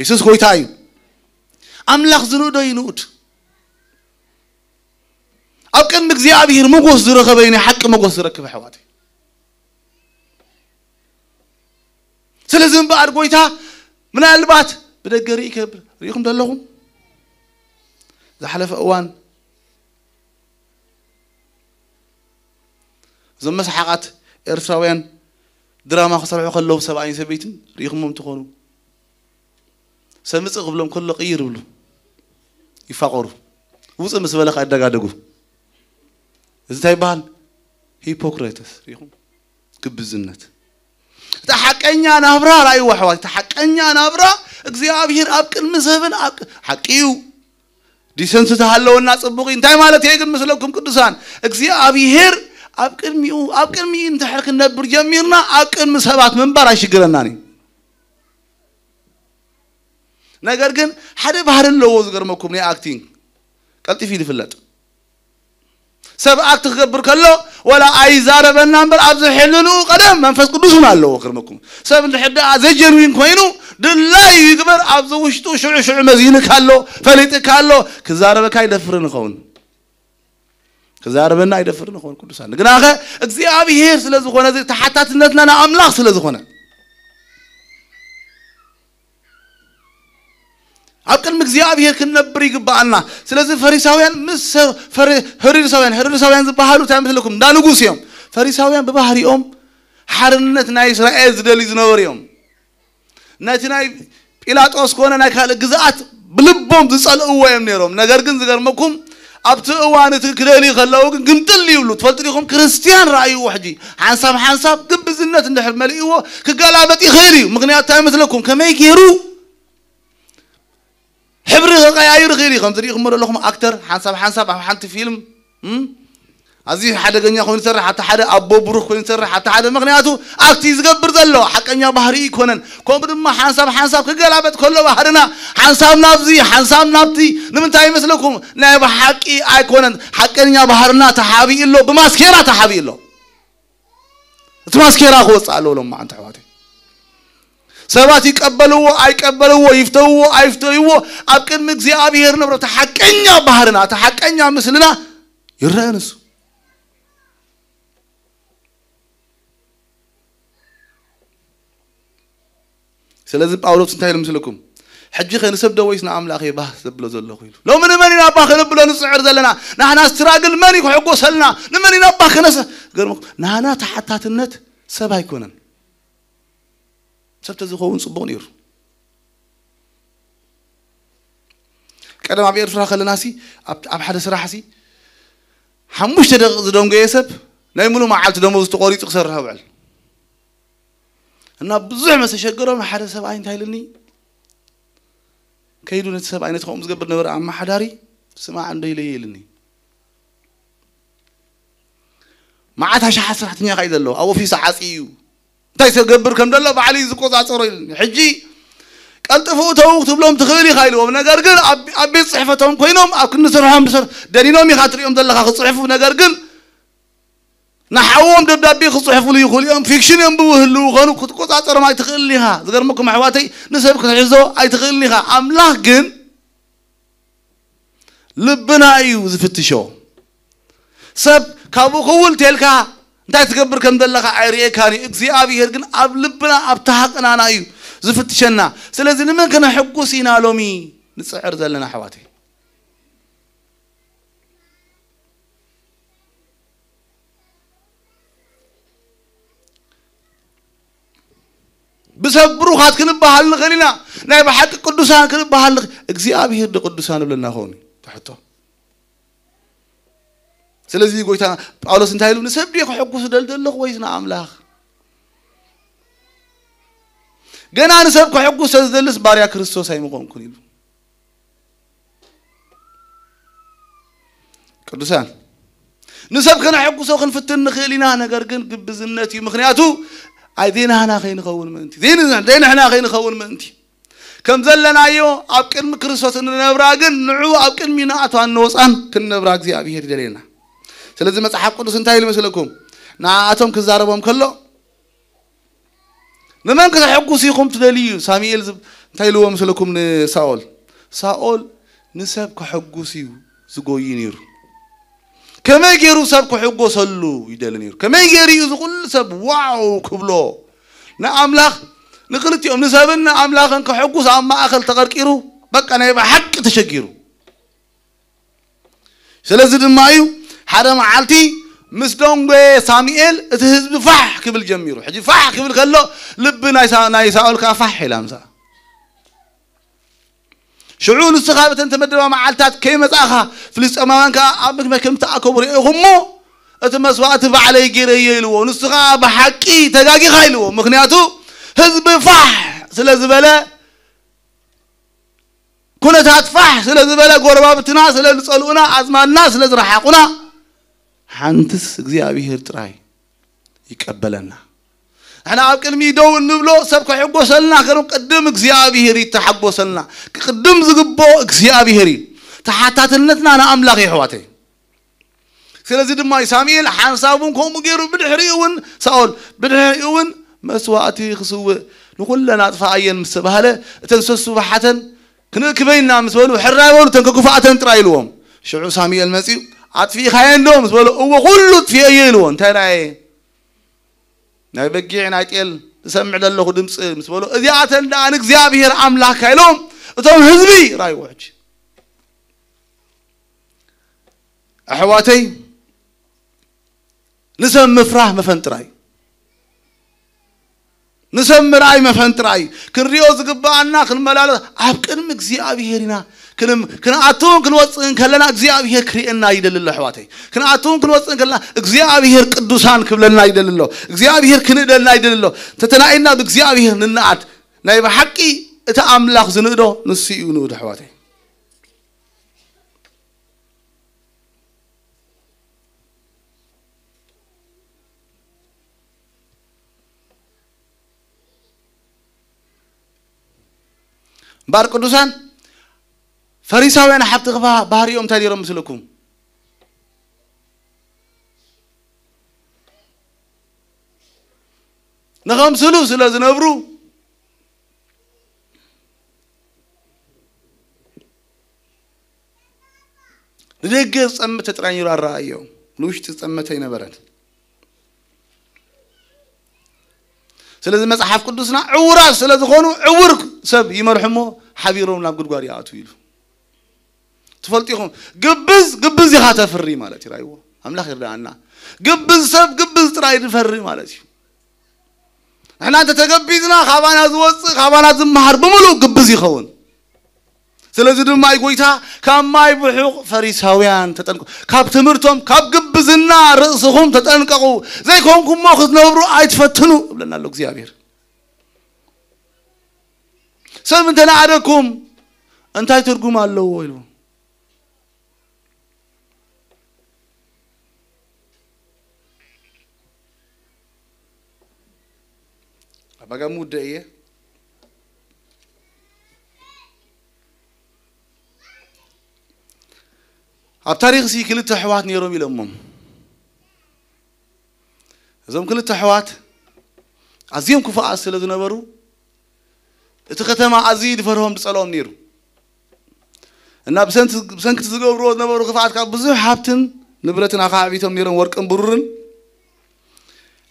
የሱስ ጎይታ እዩ። ኣምላኽ ዝንእዶ ይንኡድ ኣብ ቅድሚ እግዚኣብሔር መጎስ ዝረኸበ ናይ ሓቂ መጎስ ዝረክብ ኣሕዋተይ። ስለዚ እምበኣር ጎይታ ምናልባት ብደገ ርኢ ከብል ርኢኹም ዘለኹም ዝሓለፈ እዋን እዞም መስሓቓት ኤርትራውያን ድራማ ክሰርሑ ከለዉ ሰብኣይን ሰበይትን ርኢኹሞም ትኾኑ ሰምጽእ ክብሎም ከሎ ቅይር ይብሉ ይፋቐሩ ውፅእ ምስ በለ ከዓ ይደጋደጉ እዚ እንታይ ይበሃል ሂፖክሬተስ ርኢኹም ግብዝነት እቲ ሓቀኛ ናብራ ራእይዎ ኣሕዋት እቲ ሓቀኛ ናብራ እግዚኣብሔር ኣብ ቅድሚ ሰብን ሓቂ እዩ ዲሰንስ ተሃለወና ጽቡቕ እዩ እንታይ ማለት እየ ግን ምስለኩም ቅዱሳን እግዚኣብሔር ኣብ ቅድሚኡ ኣብ ቅድሚኡ እንድሕር ክንነብር ጀሚርና ኣብ ቅድሚ ሰባት ምንባር ኣይሽግረናን እዩ ነገር ግን ሓደ ባህሪ ኣለዎ ዝገርመኩም ናይ ኣክቲንግ ቀልጢፍ እዩ ዝፍለጥ ሰብ ኣክት ክገብር ከሎ ወላ ኣይዛረበና እምበር ኣብዚ ሕልንኡ ቀደም መንፈስ ቅዱስ እውን ኣለዎ ክርመኩም ሰብ እንድሕር ደኣ ዘይጀንዊን ኮይኑ ድላዩ ይግበር ኣብዚ ውሽጡ ሽዑ ሽዑ መዚንካ ኣሎ ፈሊጥካ ኣሎ ክዛረበካ ይደፍርን ይኸውን ክዛረበና ይደፍርን ይኸውን ቅዱሳን ግናኸ እግዚኣብሄር ስለ ዝኾነ ተሓታትነትና ንኣምላኽ ስለ ዝኾነ ኣብ ቅድሚ እግዚኣብሔር ክንነብር ይግብኣና ስለዚ ፈሪሳውያን ምስ ፈሪሳውያን ህርድሳውያን ዝበሃሉ እንታይ ምስልኩም እንዳ ንጉስ እዮም ፈሪሳውያን ብባህሪኦም ሓርነት ናይ እስራኤል ዝደልዩ ዝነበሩ እዮም ነቲ ናይ ጲላጦስ ኮነ ናይ ካልእ ግዝኣት ብልቦም ዝጸልእዎ እዮም ነይሮም ነገር ግን ዝገርመኩም ኣብቲ እዋን እቲ ክደልዩ ከለዉ ግን ግምጥል ይብሉ ትፈልጡ ዲኹም ክርስትያን ረኣይዎ ሕጂ ሓንሳብ ሓንሳብ ግብዝነት እንድሕር መሊእዎ ክገላበጥ ይኽእል እዩ ምክንያቱ እንታይ መስለኩም ከመይ ገይሩ ሕብሪ ክቀያይር ይኽእል እዩ ከምዚ ሪኢኹሞ ዘለኹም ኣክተር ሓንሳብ ሓንሳብ ኣብ ሓንቲ ፊልም ኣዝዩ ሓደገኛ ኮይኑ ይሰርሕ ኣቲ ሓደ ኣቦ ብሩኽ ኮይኑ ይሰርሕ ኣቲ ሓደ ምክንያቱ ኣብቲ ዝገብር ዘሎ ሓቀኛ ባህሪ ይኮነን ከምኡ ድማ ሓንሳብ ሓንሳብ ክገላበጥ ከሎ ባህርና ሓንሳብ ናብዚ ሓንሳብ ናብቲ ንምንታይ ይመስለኩም ናይ ብሓቂ ኣይኮነን ሓቀኛ ባህርና ተሓቢኡ ኣሎ ብማስኬራ ተሓቢኡ ኣሎ እቲ ማስኬራ ክወፅእ ኣለዎ ሎም መዓንቲ ኣሕዋተይ ሰባት ይቀበልዎ ኣይቀበልዎ ይፍተውዎ ኣይፍተይዎ ኣብ ቅድሚ እግዚኣብሔር ንብረቱ ሓቀኛ ባህርና እቲ ሓቀኛ ምስልና ይረአ ንሱ ስለዚ ጳውሎስ እንታይ ኢሉ ምስልኩም ሕጂ ከ ንሰብ ዶ ወይስ ንኣምላኽ እየ ባህ ዘብሎ ዘለኹ ኢሉ ሎሚ ንመን ኢና ባህ ከነብሎ ንፅዕር ዘለና ናህና ስትራግል መን እዩ ክሕጎሰልና ንመን ኢና ባህ ከነሰ ገርመ ናህና ተሓታትነት ሰብ ኣይኮነን ሰብ ተዝኸውን ፅቡቕ ነይሩ ቀደም ኣብ ኤርትራ ከለና ሲ ኣብ ሓደ ስራሕ ሲ ሓሙሽተ ደቂቕ ዝደንጎየ ሰብ ናይ ሙሉ መዓልቲ ደሞዝ ተቆሪፁ ክሰርሕ ውዕል እና ብዙሕ መስ ተሸገሮም ንሓደ ሰብኣይ እንታይ ኢልኒ ከይዱ ነቲ ሰብኣይ ነቲ ከምኡ ዝገብር ነበረ ኣመሓዳሪ ስማዕ እንዶ ኢለየ ኢልኒ መዓት ኣሽሓት ሰራሕተኛ ካ እዩ ዘለዎ ኣብ ኦፊስ ዓፂ እዩ እንታይ ተገብር ከም ዘሎ ባዕሉ እዩ ዝቆፃፀሮ ኢልኒ ሕጂ ቀልጥፉ እተው ክትብሎም ትኽእል ኢኻ ኢልዎም ነገር ግን ኣብ ቤት ፅሕፈቶም ኮይኖም ኣብ ክንዲ ስርሖም ደኒኖም ኢኻ ትሪኦም ዘለኻ ክፅሕፉ ነገር ግን ንሓዎም ደብዳቤ ክጽሕፉሉ ይኽእሉ እዮም። ፊክሽን የንብቡ ህልው ኾኑ ክትቆጻጸሮም ኣይትኽእልን ኢኻ። ዝገርመኩም ኣሕዋተይ፣ ንሰብ ክትሕዞ ኣይትኽእልን ኢኻ። ኣምላኽ ግን ልብና እዩ ዝፍትሾ። ሰብ ካብኡ ክውል ተልካ እንታይ ትገብር ከም ዘለኻ ኣይርእየካን እዩ። እግዚኣብሔር ግን ኣብ ልብና፣ ኣብ ተሃቅናና እዩ ዝፍትሸና። ስለዚ ንመን ከነሐጉስ ኢና ሎሚ ንጽዕር ዘለና ኣሕዋተይ? ብሰብ ብሩኻት ክንበሃል ንኽእል ኢና። ናይ ብሓቂ ቅዱሳን ክንበሃል ንኽ እግዚኣብሔር ዶ ቅዱሳን እብለና ኸውን እዩ ትሕቶ። ስለዚ ጎይታ ጳውሎስ እንታይ ኢሉ? ንሰብ ድየ ከሐጉስ ደል ዘለኹ ወይስ ንኣምላኽ? ገና ንሰብ ከሐጉስ ተዝደልስ ባርያ ክርስቶስ ኣይምኾንኩን ኢሉ። ቅዱሳን ንሰብ ከነሐጉሶ ክንፍትን ንኽእል ኢና። ነገር ግን ግብዝነት እዩ። ምኽንያቱ ኣይ ዘይናህና ከይንኸውን ምእንቲ፣ ዘይንሕና ከይንኸውን ምእንቲ ከም ዘለናዮ ኣብ ቅድሚ ክርስቶስ እንነብራ ግን ንዑ ኣብ ቅድሚ ንኣትዋን ንወፃን ክንነብራ እግዚኣብሔር ይደልየና። ስለዚ መጽሓፍ ቅዱስ እንታይ ኢሉ መስለኩም? ንኣቶም ክዛረቦም ከሎ ንመን ከተሐጉስ ኢኹም ትደልዩ? ሳሙኤል ዝብ- እንታይ ኢልዎ መስለኩም ንሳኦል? ሳኦል ንሰብ ከሐጉስ እዩ ዝጎይ ነይሩ። ከመይ ገይሩ ሰብ ክሕጎሰሉ ይደሊ ነይሩ? ከመይ ገይሩ እዩ ዝኹሉ ሰብ ዋው ክብሎ? ንኣምላኽ ንክልቲኦም ንሰብን ንኣምላኽን ከሐጉስ ኣብ ማእኸል ተቐርቂሩ በቃ ናይ ብሓቂ ተሸጊሩ። ስለዚ ድማ እዩ ሓደ መዓልቲ ምስ ደንጎየ ሳሙኤል እቲ ህዝቢ ፋሕ ክብል ጀሚሩ። ሕጂ ፋሕ ክብል ከሎ ልቢ ናይ ሳ- ናይ ሳኦል ከዓ ፋሕ ኢላ ምሳ ሽዑ ንስኻ በተን ተመደባ መዓልታት ከይመጻእኻ ፍልስጤማውያን ከዓ ኣብ ምክመ ከም ተኣከቡ ርኢኹሞ እቲ መስዋእቲ ባዕለይ ገይረዮ ኢልዎ። ንሱ ከዓ ብሓቂ ተጋጊኻ ኢልዎ። ምክንያቱ ህዝቢ ፋሕ ስለ ዝበለ ኩነታት ፋሕ ስለ ዝበለ ጎረባብትና ስለ ዝጸልኡና ኣዝማድና ስለ ዝረሓቑና ሓንትስ እግዚኣብሔር ጥራይ ይቀበለና። ንሕና ኣብ ቅድሚ ደው እንብሎ ሰብ ከሕጎሰልና ከሎ ቅድም እግዚኣብሔር ይተሓጎሰልና። ቅድም ዝግብኦ እግዚኣብሔር እዩ። ተሓታትነትና ንኣምላኽ እዩ ኣሕዋተይ። ስለዚ ድማ እዩ ሳሙኤል ሓንሳቡን ከምኡ ገይሩ ብድሕሪኡ እውን ሳኦል ብድሕሪኡ እውን መስዋእቲ ክስውእ ንኹለን ኣጥፋኣየን ምስ ተባህለ እተን ሰሱ ባሓተን ክንእክበይና ምስ በሉ ሕራይ በሉ እተን ከክፉኣተን ጥራይ ኢልዎም። ሽዑ ሳሙኤል መፂኡ ኣጥፊእኻየን ዶ ምስ በሎ እወ ኩሉ ጥፊኤዮ ኢልዎ። እንታይ ዳየ ናይ በጊዕ ናይ ጤል ዝሰምዕ ዘለኹ ድምፂ ምስ በሎ እዚኣተን ደኣ ንእግዚኣብሔር ኣምላኽካ ኢሎም እቶም ህዝቢ ራይዎ። ሕጂ ኣሕዋተይ ንሰብ ምፍራህ መፈንጥራይ ንሰብ ምርኣይ መፈንጥራይ ክንሪኦ ዝግባኣና ክንመላለስ ኣብ ቅድሚ እግዚኣብሔር ኢና። ክንም- ክንኣትውን ክንወፅእን ከለና እግዚኣብሔር ክርእየና ይደሊ ኣሎ ኣሕዋተይ። ክንኣትውን ክንወፅእን ከለና እግዚኣብሔር ቅዱሳን ክብለና ይደሊ ኣሎ። እግዚኣብሔር ክንእደልና ይደሊ ኣሎ። ተተናኢና ብእግዚኣብሔር ንነኣድ ናይ ብሓቂ እቲ ኣምላኽ ዝንእዶ ንሱ እዩ ንእዶ ኣሕዋተይ። እምበኣር ቅዱሳን ፈሪሳውያን ሓብቲ ክፋ ባህሪኦም እንታይ ነይሮም ምስልኩም? ንኸምስሉ ስለ ዝነብሩ ንደገ ዝጸመተ ጥራይ ነይሩ ኣረኣእዮ፣ ንውሽጢ ዝጸመተ ኣይነበረን። ስለዚ መጽሓፍ ቅዱስና ዕውራት ስለ ዝኾኑ ዕውር ሰብ ይመርሑ እሞ ሓቢሮም ናብ ጉድጓድ ይኣትዉ ኢሉ። ትፈልጡ ኢኹም፣ ግብዝ ግብዝ ኢኻ ተፍሪ ማለት እዩ። ራይዎ ኣምላኽ ይርዳኣና። ግብዝ ሰብ ግብዝ ጥራይ ዝፈሪ ማለት እዩ። ንሕና እንተ ተገቢዝና ካባና ዝወፅእ ካባና ዝመሃር ብምሉእ ግብዝ ይኸውን። ስለዚ ድማ እዩ ጎይታ ካብ ማይ ብሑቕ ፈሪሳውያን ተጠንቀ ካብ ትምህርቶም ካብ ግብዝና ርእስኹም ተጠንቀቑ ዘይኮንኩሞ ክትነብሩ ኣይትፈትኑ እብለና ኣሎ እግዚኣብሔር። ሰብ እንተ ንኣደኩም እንታይ ትርጉም ኣለዎ ኢሉ ኣባጋ ምውደ እየ። ኣብ ታሪኽ ሲ ክልተ ኣሕዋት ነይሮም ኢሎሞም። እዞም ክልተ ኣሕዋት ኣዝዮም ክፉኣት ስለ ዝነበሩ፣ እቲ ከተማ ኣዝዩ ዝፈርሆም ዝጸልኦም ነይሩ። እና ብሰንኪ፣ ብሰንኪ ዝገብርዎ ዝነበሩ ክፍኣት ካብ ብዙሕ ሃብትን ንብረትን ኣኻዕቢቶም ነይሮም፣ ወርቅን ብሩርን።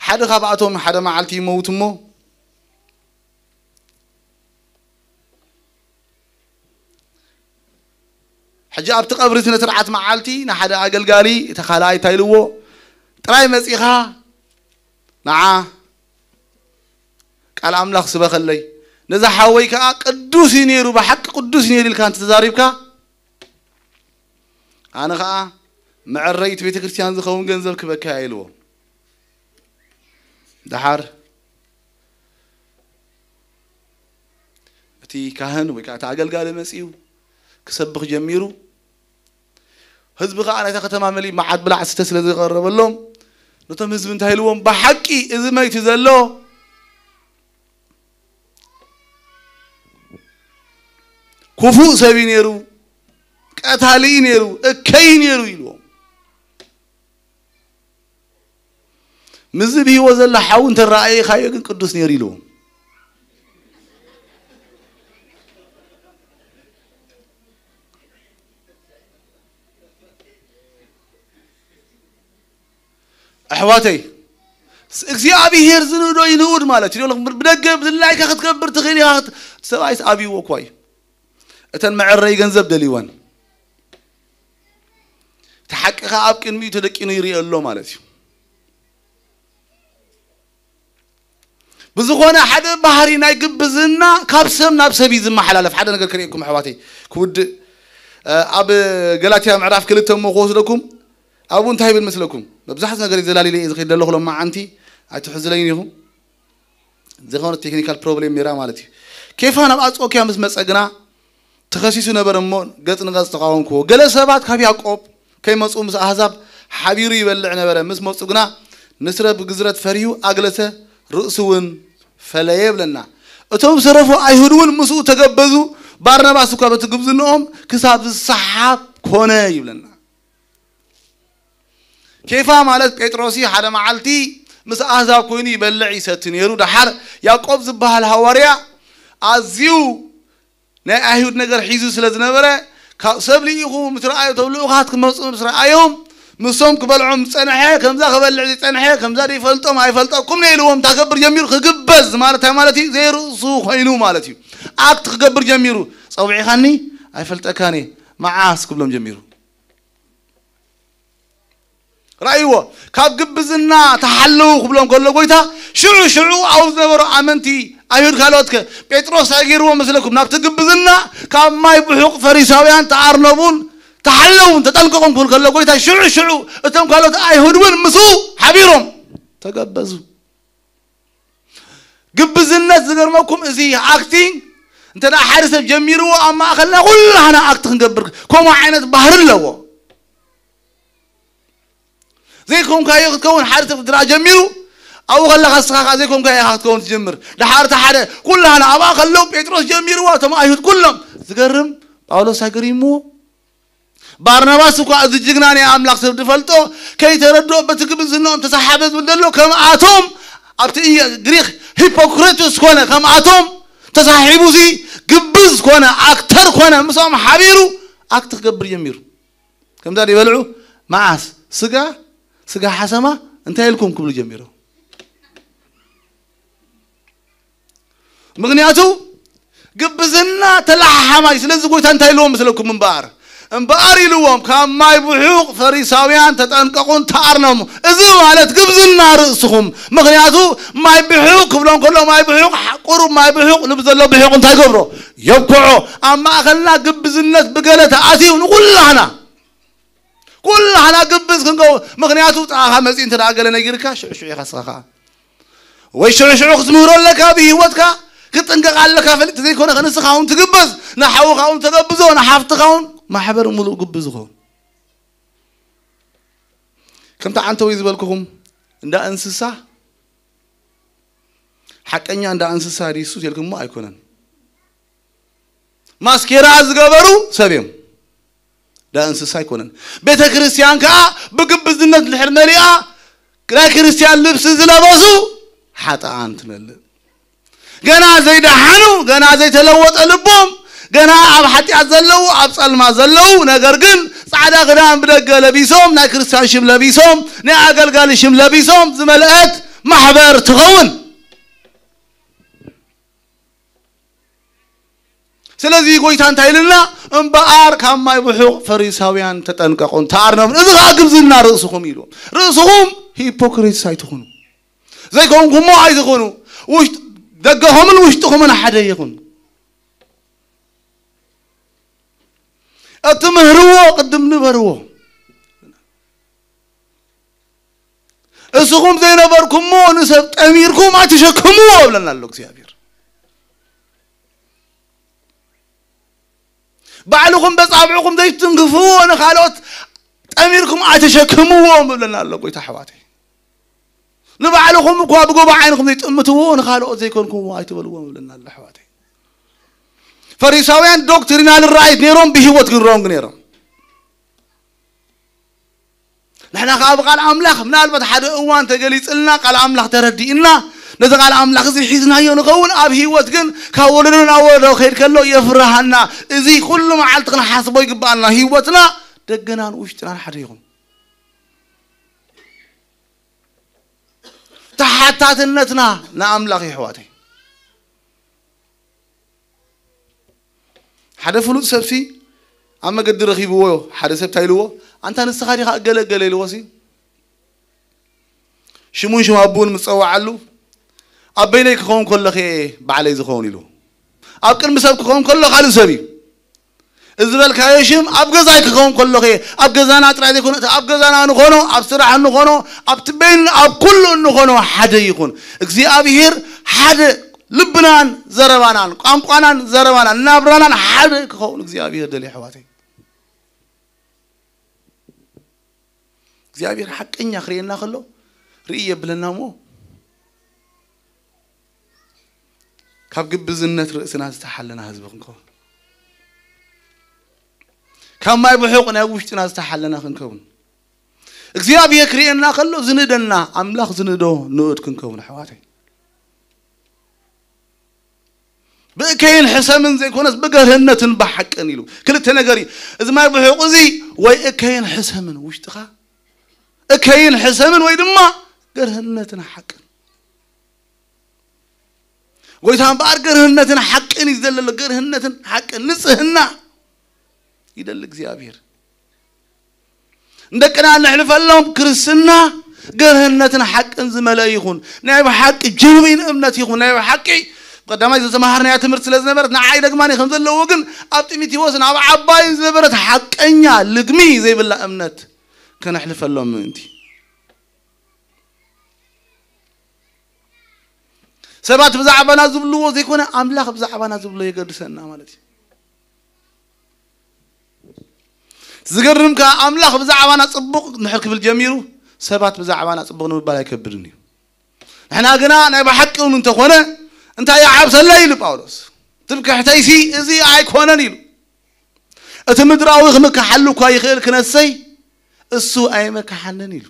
ሓደ ካብኣቶም ሓደ መዓልቲ ይመውት እሞ፣ ሕጂ ኣብቲ ቀብሪ ስነ ስርዓት መዓልቲ ንሓደ ኣገልጋሊ፣ እቲ ካልኣይ እንታይ ኢልዎ? "ጥራይ መጺኻ ንዓ ቃል ኣምላኽ ስበኸለይ፣ ነዛ ሓወይ ከኣ ቅዱስ እዩ ነይሩ፣ ብሓቂ ቅዱስ እዩ ነይሩ ኢልካ እንተተዛሪብካ፣ ኣነ ኸኣ መዐረይቲ ቤተ ክርስቲያን ዝኸውን ገንዘብ ክበካ እየ" ኢልዎ። ደሓር እቲ ካህን ወይ ከዓ እቲ ኣገልጋሊ መጺኡ ክሰብኽ ጀሚሩ። ህዝቢ ከዓ ናይታ ከተማ መሊእ መዓት ብላዕ ስተ ስለ ዝቐረበሎም፣ ነቶም ህዝቢ እንታይ ኢልዎም? "ብሓቂ እዚ መይቱ ዘሎ ክፉእ ሰብ እዩ ነይሩ፣ ቀታሊ እዩ ነይሩ፣ እከይ እዩ ነይሩ" ኢልዎም። "ምስዚ ብህይወት ዘሎ ሓው እንተረኣየካዮ ግን ቅዱስ ነይሩ" ኢልዎም። ኣሕዋተይ፣ እግዚኣብሄር ዝንእዶ ይንኡድ ማለት እዩ። ብደገ ብድላይካ ክትገብር ትኽእል ኢኻ። ሰብኣይስ ኣብይዎ እኳ እዩ። እተን መዐረይ ገንዘብ ደልይወን። እቲ ሓቂ ኸኣ ኣብ ቅድሚኡ ተደቂኑ ይርኢ ኣሎ ማለት እዩ። ብዝኾነ ሓደ ባህሪ ናይ ግብዝና ካብ ሰብ ናብ ሰብ እዩ ዝመሓላለፍ። ሓደ ነገር ከርእየኩም ኣሕዋተይ፣ ክውድእ፣ እ፣ ኣብ ገላትያ ምዕራፍ ክልተ እሞ ክወስደኩም፣ ኣብኡ እንታይ ይብል መስለኩም? መብዛሕትኡ ነገር እዩ ዘላሊለ እየ ዝኸይድ ዘለኹ ሎማዓንቲ፣ ኣይትሕዝለይን ኢኹም። ዝኾነ ቴክኒካል ፕሮብሌም ነይራ ማለት እዩ። ኬፋ ናብ ኣንጾኪያ ምስ መጸ ግና ተኸሲሱ ነበረ እሞ ገጽ ንገጽ ተቃወምክዎ። ገለ ሰባት ካብ ያዕቆብ ከይመጹ ምስ ኣህዛብ ሓቢሩ ይበልዕ ነበረ። ምስ መጹ ግና ንስረ ብግዝረት ፈሪሁ ኣግለሰ፣ ርእሱ እውን ፈለየ ይብለና። እቶም ዝተረፉ ኣይሁድ እውን ምስኡ ተገበዙ፣ ባርናባስ እኳ በቲ ግብዝንኦም ክሳብ ዝሰሓብ ኮነ ይብለና። ኬፋ ማለት ጴጥሮስ እዩ። ሓደ መዓልቲ ምስ ኣህዛብ ኮይኑ ይበልዕ ይሰቲ ነይሩ። ደሓር ያዕቆብ ዝበሃል ሃዋርያ ኣዝዩ ናይ ኣይሁድ ነገር ሒዙ ስለ ዝነበረ፣ ካብ ሰብ ልኢኹ ምስ ረኣዮ፣ እቶም ልኡኻት ክመጹ ምስ ረኣዮም፣ ምስቶም ክበልዖም ዝጸንሐ፣ ከምዛ ክበልዕ ዝጸንሐ፣ ከምዛ ዘይፈልጦም ኣይፈልጠኩም ኢልዎም። እንታይ ክገብር ጀሚሩ? ክግበዝ ማለት እንታይ ማለት እዩ? ዘይርእሱ ኮይኑ ማለት እዩ። ኣክት ክገብር ጀሚሩ። "ጸዊዕኻኒ? ኣይፈልጠካን እየ። መዓስ?" ክብሎም ጀሚሩ። ረኣይዎ፣ ካብ ግብዝና ተሓለዉ ክብሎም ከሎ ጎይታ፣ ሽዑ ሽዑ ኣብኡ ዝነበሩ ኣመንቲ ኣይሁድ ካልኦት ከ ጴጥሮስ እንታይ ገይርዎ መስለኩም? ናብቲ ግብዝና ካብ ማይ ብሑቕ ፈሪሳውያን ተኣርነቡን ተሓለውን ተጠንቀቑን ክብል ከሎ ጎይታ፣ ሽዑ ሽዑ እቶም ካልኦት ኣይሁድ እውን ምስኡ ሓቢሮም ተገበዙ። ግብዝነት ዝገርመኩም፣ እዚ ኣክቲንግ እንተ ደኣ ሓደ ሰብ ጀሚርዎ፣ ኣብ ማእኸልና ኩላህና ኣክት ክንገብር፣ ከምኡ ዓይነት ባህሪ ኣለዎ። ዘይኮንካዮ ክትከውን ሓደ ሰብ ክትረኣ ጀሚሩ፣ ኣብኡ ከለኻ ንስኻ ከኣ ዘይኮንካዮ ኢኻ ክትከውን ትጀምር። ደሓር እቲ ሓደ ኩላህና ኣብኣ ከለዉ ጴጥሮስ ጀሚርዎ፣ እቶም ኣይሁድ ኩሎም። ዝገርም፣ ጳውሎስ ኣይገሪምዎ? ባርናባስ እኳ እዚ ጅግና ናይ ኣምላኽ ሰብ ዝፈልጦ ከይተረድኦ በቲ ግብዝንኦም ተሳሓበ ዝብል ዘሎ ከምኣቶም ኣብቲ እየ ግሪኽ ሂፖክሪትስ ኮነ ከምኣቶም ተሳሒቡ ሲ ግብዝ ኮነ ኣክተር ኮነ ምስኦም ሓቢሩ ኣክት ክገብር ጀሚሩ። ከምዛ ይበልዑ መዓስ ስጋ ስጋ ሓሰማ እንታይ ኢልኩም ክብሉ ጀሚሩ። ምኽንያቱ ግብዝና ተለሓሓማይ። ስለዚ ጎይታ እንታይ ኢልዎም መስለኩም? እምበኣር እምበኣር ኢልዎም ካብ ማይ ብሑቕ ፈሪሳውያን ተጠንቀቑን ተኣርነሙ። እዚ ማለት ግብዝና ርእስኹም። ምኽንያቱ ማይ ብሑቕ ክብሎም ከሎ ማይ ብሑቕ ቁሩብ ማይ ብሑቕ ልብ ዘሎ ብሑቕ እንታይ ገብሮ? የብክዖ። ኣብ ማእኸልና ግብዝነት ብገለ ተኣትዩ ንኩላህና ኩላህና ግብዝ ክንገብር። ምኽንያቱ ጣኻ መጺኡ እንተ ደኣ ገለ ነጊርካ ሽዑ ሽዑ ኢኻ ስኻ ወይ ሽዑ ሽዑ ክትምህሮ ኣለካ ብህይወትካ ክትጥንቀቕ ኣለካ። ፈሊጥ ዘይኮነ ንስኻ እውን ትግበዝ ንሓውኻ እውን ተገብዞ ንሓፍትኻ እውን ማሕበር ሙሉእ ግብዝ ይኸውን። ከምቲ ዓንተወይ ዝበልኩኹም እንዳ እንስሳ ሓቀኛ እንዳ እንስሳ ድዩ ሱስ ኢልኩሞ ኣይኮነን። ማስኬራ ዝገበሩ ሰብ እዮም። ዳ እንስሳ ኣይኮነን። ቤተ ክርስቲያን ከዓ ብግብዝነት እንድሕር መሊኣ ናይ ክርስቲያን ልብሲ ዝለበሱ ሓጥኣን ትመልእ። ገና ዘይደሓኑ፣ ገና ዘይተለወጠ ልቦም፣ ገና ኣብ ሓጢኣት ዘለዉ፣ ኣብ ጸልማ ዘለዉ፣ ነገር ግን ጻዕዳ ክዳን ብደገ ለቢሶም፣ ናይ ክርስቲያን ሽም ለቢሶም፣ ናይ ኣገልጋሊ ሽም ለቢሶም ዝመልአት ማሕበር ትኸውን። ስለዚ ጎይታ እንታይ ኢልና? እምበኣር ካብ ማይ ብሑቕ ፈሪሳውያን ተጠንቀቑ፣ ተኣርነቡ። እዚ ኸኣ ግብዝና ርእስኹም ኢሉ። ርእስኹም ሂፖክሪትስ ኣይትኹኑ። ዘይኮንኩሞ ኣይትኹኑ። ውሽጥ-፣ ደገኹምን ውሽጥኹምን ሓደ ይኹን። እትምህርዎ ቅድም ንበርዎ። እስኹም ዘይነበርኩሞ ንሰብ ጠሚርኩም ኣይትሸክምዎ ብለና ኣሎ እግዚኣብሔር። ባዕልኹም በጻብዕኹም ዘይትንክፍዎ ንኻልኦት ጠሚርኩም ኣይትሸክምዎም ብለና ኣሎ ጎይታ ኣሕዋተይ። ንባዕልኹም እኳ ብጎቦ ዓይንኹም ዘይጥምትዎ ንኻልኦት ዘይኮንኩምዎ ኣይትበልዎም ብለና ኣሎ ኣሕዋተይ። ፈሪሳውያን ዶክትሪናል ራይት ነይሮም፣ ብህይወት ግን ሮንግ ነይሮም። ንሕና ከዓ ብቃል ኣምላኽ ምናልባት ሓደ እዋን ተገሊጽልና ቃል ኣምላኽ ተረዲእና ነዚ ቃል ኣምላኽ እዚ ሒዝናዮ ንኸውን። ኣብ ህይወት ግን ካብ ወለዶ ናብ ወለዶ ከይድ ከሎ የፍርሃና። እዚ ኩሉ መዓልቲ ክንሓስቦ ይግባኣና። ህይወትና ደገናን ውሽጥናን ሓደ ይኹን። ተሓታትነትና ንኣምላኽ ይሕዋተይ። ሓደ ፍሉጥ ሰብሲ ኣብ መገዲ ረኺብዎ፣ ሓደ ሰብ እንታይ ኢልዎ? ኣንታ ንስኻ ዲኻ እገለ እገለ ኢልዎ ሲ ሽሙን ሽም ኣቡን ምስ ጸውዓሉ፣ ኣበይነይ ክኸውን ከለኹ እየ ባዕለይ ዝኸውን ኢሉ። ኣብ ቅድሚ ሰብ ክኸውን ከሎ ካልእ ሰብ እዩ። እዚ ዝበልካዮ ሽም ኣብ ገዛይ ክኸውን ከለኹ እየ። ኣብ ገዛና ጥራይ ዘይኮነ፣ እቲ ኣብ ገዛና ንኾኖ፣ ኣብ ስራሕ ንኾኖ፣ ኣብ ትበይን ኣብ ኩሉ እንኾኖ ሓደ ይኹን። እግዚኣብሔር ሓደ ልብናን ዘረባናን፣ ቋንቋናን ዘረባናን፣ ናብራናን ሓደ ክኸውን እግዚኣብሔር ደልዩ ኣሕዋተይ። እግዚኣብሔር ሓቀኛ ክርእየና ከሎ ርኢ የብለና እሞ ካብ ግብዝነት ርእስና ዝተሓለና ህዝቢ ክንከውን፣ ካብ ማይ ብሑቕ ናይ ውሽጥና ዝተሓለና ክንከውን፣ እግዚኣብሔር ክርእየና ከሎ ዝንእደና ኣምላኽ ዝንእዶ ንኡድ ክንከውን ኣሕዋተይ። ብእከይን ሕሰምን ዘይኮነስ ብገርህነትን ብሓቅን ኢሉ ክልተ ነገር እዩ። እዚ ማይ ብሑቕ እዚ ወይ እከይን ሕሰምን ውሽጥኻ እከይን ሕሰምን ወይ ድማ ገርህነትን ሓቅን። ጎይታ እምበኣር ገርህነትን ሓቅን እዩ ዝደለሎ። ገርህነትን ሓቅን ንጽህና ይደሊ እግዚኣብሔር። ንደቅና እንሕልፈሎም ክርስትና ገርህነትን ሓቅን ዝመልአ ይኹን። ናይ ብሓቂ ጀንዊን እምነት ይኹን። ናይ ብሓቂ ቀዳማይ ዝተማሃርናያ ትምህርቲ ስለ ዝነበረት ንዓይ ደግማኒ ከም ዘለዎ ግን ኣብ ጢሞቴዎስን ኣብ ዓባይን ዝነበረት ሓቀኛ ልግሚ ዘይብላ እምነት ከነሕልፈሎም ምእንቲ ሰባት ብዛዕባና ዝብልዎ ዘይኮነ ኣምላኽ ብዛዕባና ዝብሎ የገድሰና ማለት እዩ። ዝገርም ከኣ ኣምላኽ ብዛዕባና ጽቡቕ እንድሕር ክብል ጀሚሩ ሰባት ብዛዕባና ጽቡቕ ንምባል ኣይከብድን እዩ። ንሕና ግና ናይ ብሓቂ እውን እንተኾነ እንታይ ይዓብሰለይ ኢሉ ጳውሎስ። ትምክሕተይሲ እዚ ኣይኮነን ኢሉ። እቲ ምድራዊ ክምክሓሉ እኳ ይኽእል ክነሰይ እሱ ኣይመክሓንን ኢሉ።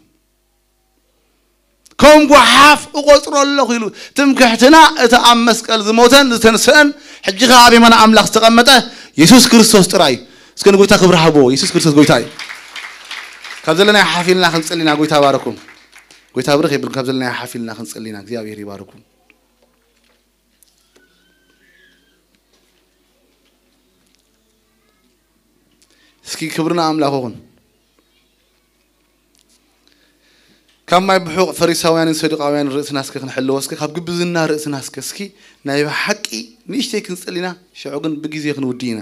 ከም ጓሓፍ እቆጽሮ ኣለኹ ኢሉ። ትምክሕትና እቲ ኣብ መስቀል ዝሞተን ዝተንስአን ሕጂ ኸኣ ኣብ የማን ኣምላኽ ዝተቐመጠ የሱስ ክርስቶስ ጥራይ እዩ። እስከ ንጎይታ ክብሪ ሃብዎ። የሱስ ክርስቶስ ጎይታ እዩ። ካብ ዘለናዮ ሓፍ ኢልና ክንጽሊ ኢና። ጎይታ ባረኩም። ጎይታ ብርኽ የብልኩም። ካብ ዘለናዮ ሓፍ ኢልና ክንጽሊ ኢና። እግዚኣብሔር ይባርኩም። እስኪ ክብሪ ንኣምላኽ ይኹን። ካብ ማይ ብሑቕ ፈሪሳውያንን ሰዱቃውያንን ርእስና እስከ ክንሕልዎ፣ እስከ ካብ ግብዝና ርእስና እስከ፣ እስኪ ናይ ብሓቂ ንእሽተይ ክንጽል ኢና፣ ሽዑ ግን ብግዜ ክንውዲ ኢና።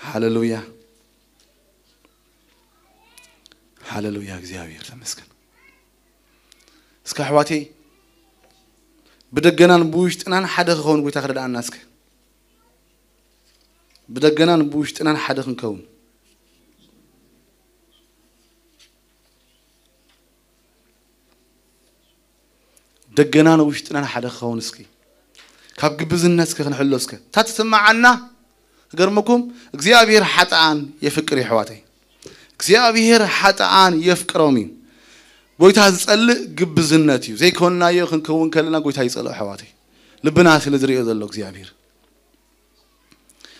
ሃለሉያ፣ ሃለሉያ፣ እግዚኣብሔር ተመስገን። እስከ ኣሕዋተይ፣ ብደገናን ብውሽጥናን ሓደ ክኸውን ጎይታ ክረድኣና። እስከ ብደገናን ብውሽጥናን ሓደ ክንከውን። ደገናን ውሽጥናን ሓደ ክኸውን እስኪ። ካብ ግብዝነት እስከ ክንሕሎ እስከ። እታ ትስምዓና፣ ክገርመኩም፣ እግዚኣብሔር ሓጥኣን የፍቅር እዩ፣ ኣሕዋተይ። እግዚኣብሔር ሓጥኣን የፍቅሮም እዩ። ጎይታ ዝጸልእ ግብዝነት እዩ። ዘይኮንናዮ ክንከውን ከለና ጎይታ ይጸልኦ፣ ኣሕዋተይ። ልብና ስለ ዝርእዮ ዘሎ እግዚኣብሔር።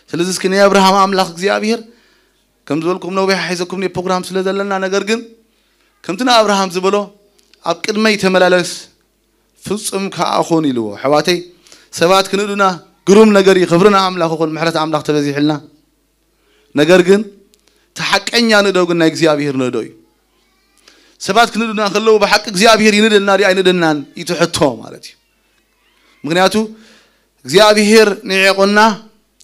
ስለዚ እስኪ ናይ ኣብርሃም ኣምላኽ እግዚኣብሔር፣ ከም ዝበልኩም ነዊሕ ሒዘኩም ናይ ፕሮግራም ስለ ዘለና፣ ነገር ግን ከምቲ ንኣብርሃም ዝበሎ፣ ኣብ ቅድመይ ተመላለስ፣ ፍጹም ከኣ ኹን ኢልዎ። ኣሕዋተይ፣ ሰባት ክንእዱና ግሩም ነገር እዩ። ክብሪ ንኣምላኽ ይኹን፣ ምሕረት ኣምላኽ ተበዚሕልና። ነገር ግን እቲ ሓቀኛ ንእዶ ግን ናይ እግዚኣብሔር ንእዶ እዩ። ሰባት ክንእዱና ከለዉ ብሓቂ እግዚኣብሔር ይንእደና ድዩ ኣይንእደናን እዩ እቲ ሕቶ ማለት እዩ። ምኽንያቱ እግዚኣብሔር ንዒቑና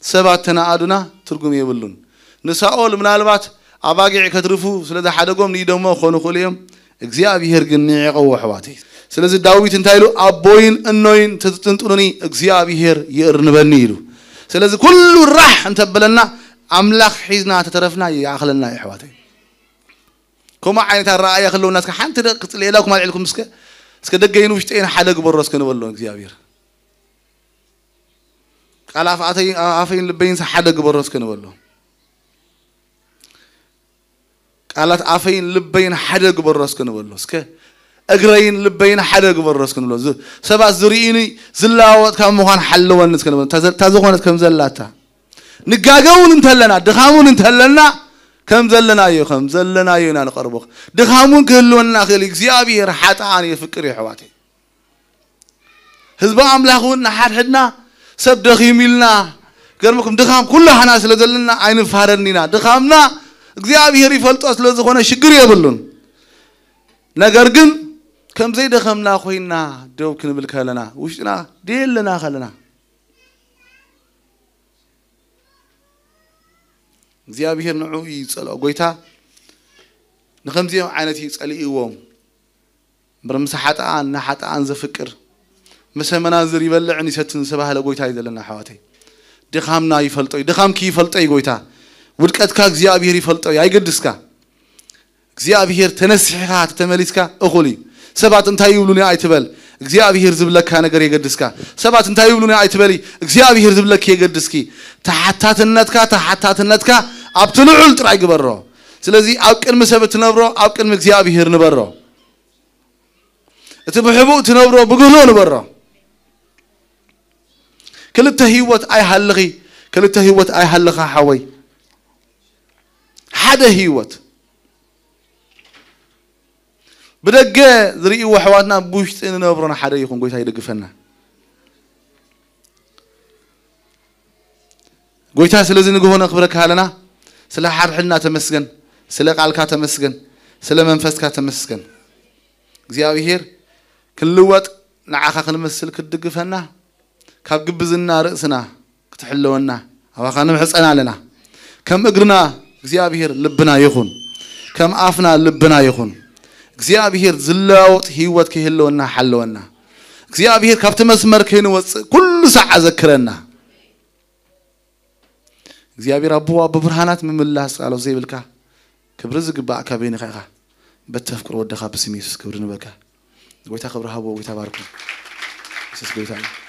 ሰባት ተናኣዱና ትርጉም የብሉን። ንሳኦል ምናልባት ኣባጊዕ ከትርፉ ስለ ዝሓደጎም ንኢዶሞ ክኾኑ ይኽእሉ እዮም። እግዚኣብሔር ግን ንዒቐዎ ኣሕዋተይ። ስለዚ ዳዊት እንታይ ኢሉ? ኣቦይን እኖይን ተትጥንጥኑኒ እግዚኣብሔር ይእርንበኒ ኢሉ። ስለዚ ኩሉ ራሕ እንተበለና ኣምላኽ ሒዝና ተተረፍና ይኣኽለና እዩ ኣሕዋተይ። ከምኡ ዓይነት ኣረኣእያ ከለውና እስከ ሓንቲ ደቂ ክጽልኤላኩም ኣልዒልኩም እስከ እስከ ደገይን ውሽጠይን ሓደ ግበሮ እስከ ንበሎ እግዚኣብሔር። ቃል ኣፍ ኣተይ- ኣፈይን ልበይን ሓደ ግበሮ እስከ ንበሎ። ቃላት ኣፈይን ልበይን ሓደ ግበሮ እስከ ንበሎ። እስከ እግረይን ልበይን ሓደ ግበሮ እስከ ንበሎ። ዝ- ሰባት ዝርእዩኒ ዝለዋወጥ ካብ ምዃን ሓለወኒ እስከ ንበሎ። እታ ዘ- እታ ዝኾነት ከም ዘላታ ንጋገ እውን እንተለና ድኻም እውን እንተለና ከም ዘለናዮ ከም ዘለናዮ ኢና ንቐርቦ። ድኻም እውን ክህልወና ክእል። እግዚኣብሔር ሓጥኣን የፍቅር እዩ ኣሕዋተይ። ህዝቢ ኣምላኽ እውን ንሓድሕድና ሰብ ደኺሙ ኢልና ገርምኩም ድኻም ኩላህና ስለ ዘለና ኣይንፋረድን ኢና። ድኻምና እግዚኣብሔር ይፈልጦ ስለ ዝኾነ ሽግር የብሉን። ነገር ግን ከም ዘይደኸምና ኮይና ደው ክንብል ከለና ውሽጥና ደየለና ከለና እግዚኣብሔር ንዕኡ እዩ ዝጸልኦ። ጎይታ ንኸምዚኦም ዓይነት እዩ ጸሊእዎም። እምበር ምስ ሓጥኣን ንሓጥኣን ዘፍቅር ምስ ኣመናዝር ይበልዕን ይሰትን ዝተባህለ ጎይታ እዩ ዘለና ኣሕዋተይ። ድኻምና ይፈልጦ እዩ። ድኻምኪ ይፈልጦ እዩ ጎይታ። ውድቀትካ እግዚኣብሔር ይፈልጦ እዩ። ኣይገድስካ እግዚኣብሔር ተነሲሕካ ተተመሊስካ እኹል እዩ። ሰባት እንታይ ይብሉኒ ኣይትበል። እግዚኣብሔር ዝብለካ ነገር የገድስካ። ሰባት እንታይ ይብሉኒ ኣይትበሊ። እግዚኣብሔር ዝብለኪ የገድስኪ። ተሓታትነትካ ተሓታትነትካ ኣብቲ ልዑል ጥራይ ግበሮ። ስለዚ ኣብ ቅድሚ ሰብ እትነብሮ ኣብ ቅድሚ እግዚኣብሔር ንበሮ። እቲ ብሕቡእ ትነብሮ ብግህዶ ንበሮ። ክልተ ህይወት ኣይሃልኺ። ክልተ ህይወት ኣይሃልኻ ሓወይ። ሓደ ህይወት። ብደገ ዝርእይዎ ኣሕዋትና ብውሽጢ ንነብሮ ንሓደ ይኹን። ጎይታ ይደግፈና። ጎይታ ስለዚ ንግሆ ነኽብረካ ኣለና። ስለ ሓድሕድና ተመስገን። ስለ ቃልካ ተመስገን። ስለ መንፈስካ ተመስገን። እግዚኣብሔር ክንልወጥ ንዓኻ ክንመስል ክትድግፈና ካብ ግብዝና ርእስና ክትሕለወና ኣባኻ ንምሕፀና ኣለና። ከም እግርና እግዚኣብሔር ልብና ይኹን። ከም ኣፍና ልብና ይኹን። እግዚኣብሔር ዝለዋወጥ ህይወት ከይህልወና ሓለወና። እግዚኣብሔር ካብቲ መስመር ከይንወፅእ ኩሉ ሰዓት ዘክረና። እግዚኣብሔር ኣቦ ኣቦ ብርሃናት ምምላስ ቃሎ ዘይብልካ ክብሪ ዝግባእካ በይንኻ ኢኻ። በተፍቅሮ ወደኻ ብስም የሱስ ክብሪ ንበካ። ጎይታ ክብሪ ሃቦ። ጎይታ ባርኩ። የሱስ ጎይታ እዩ።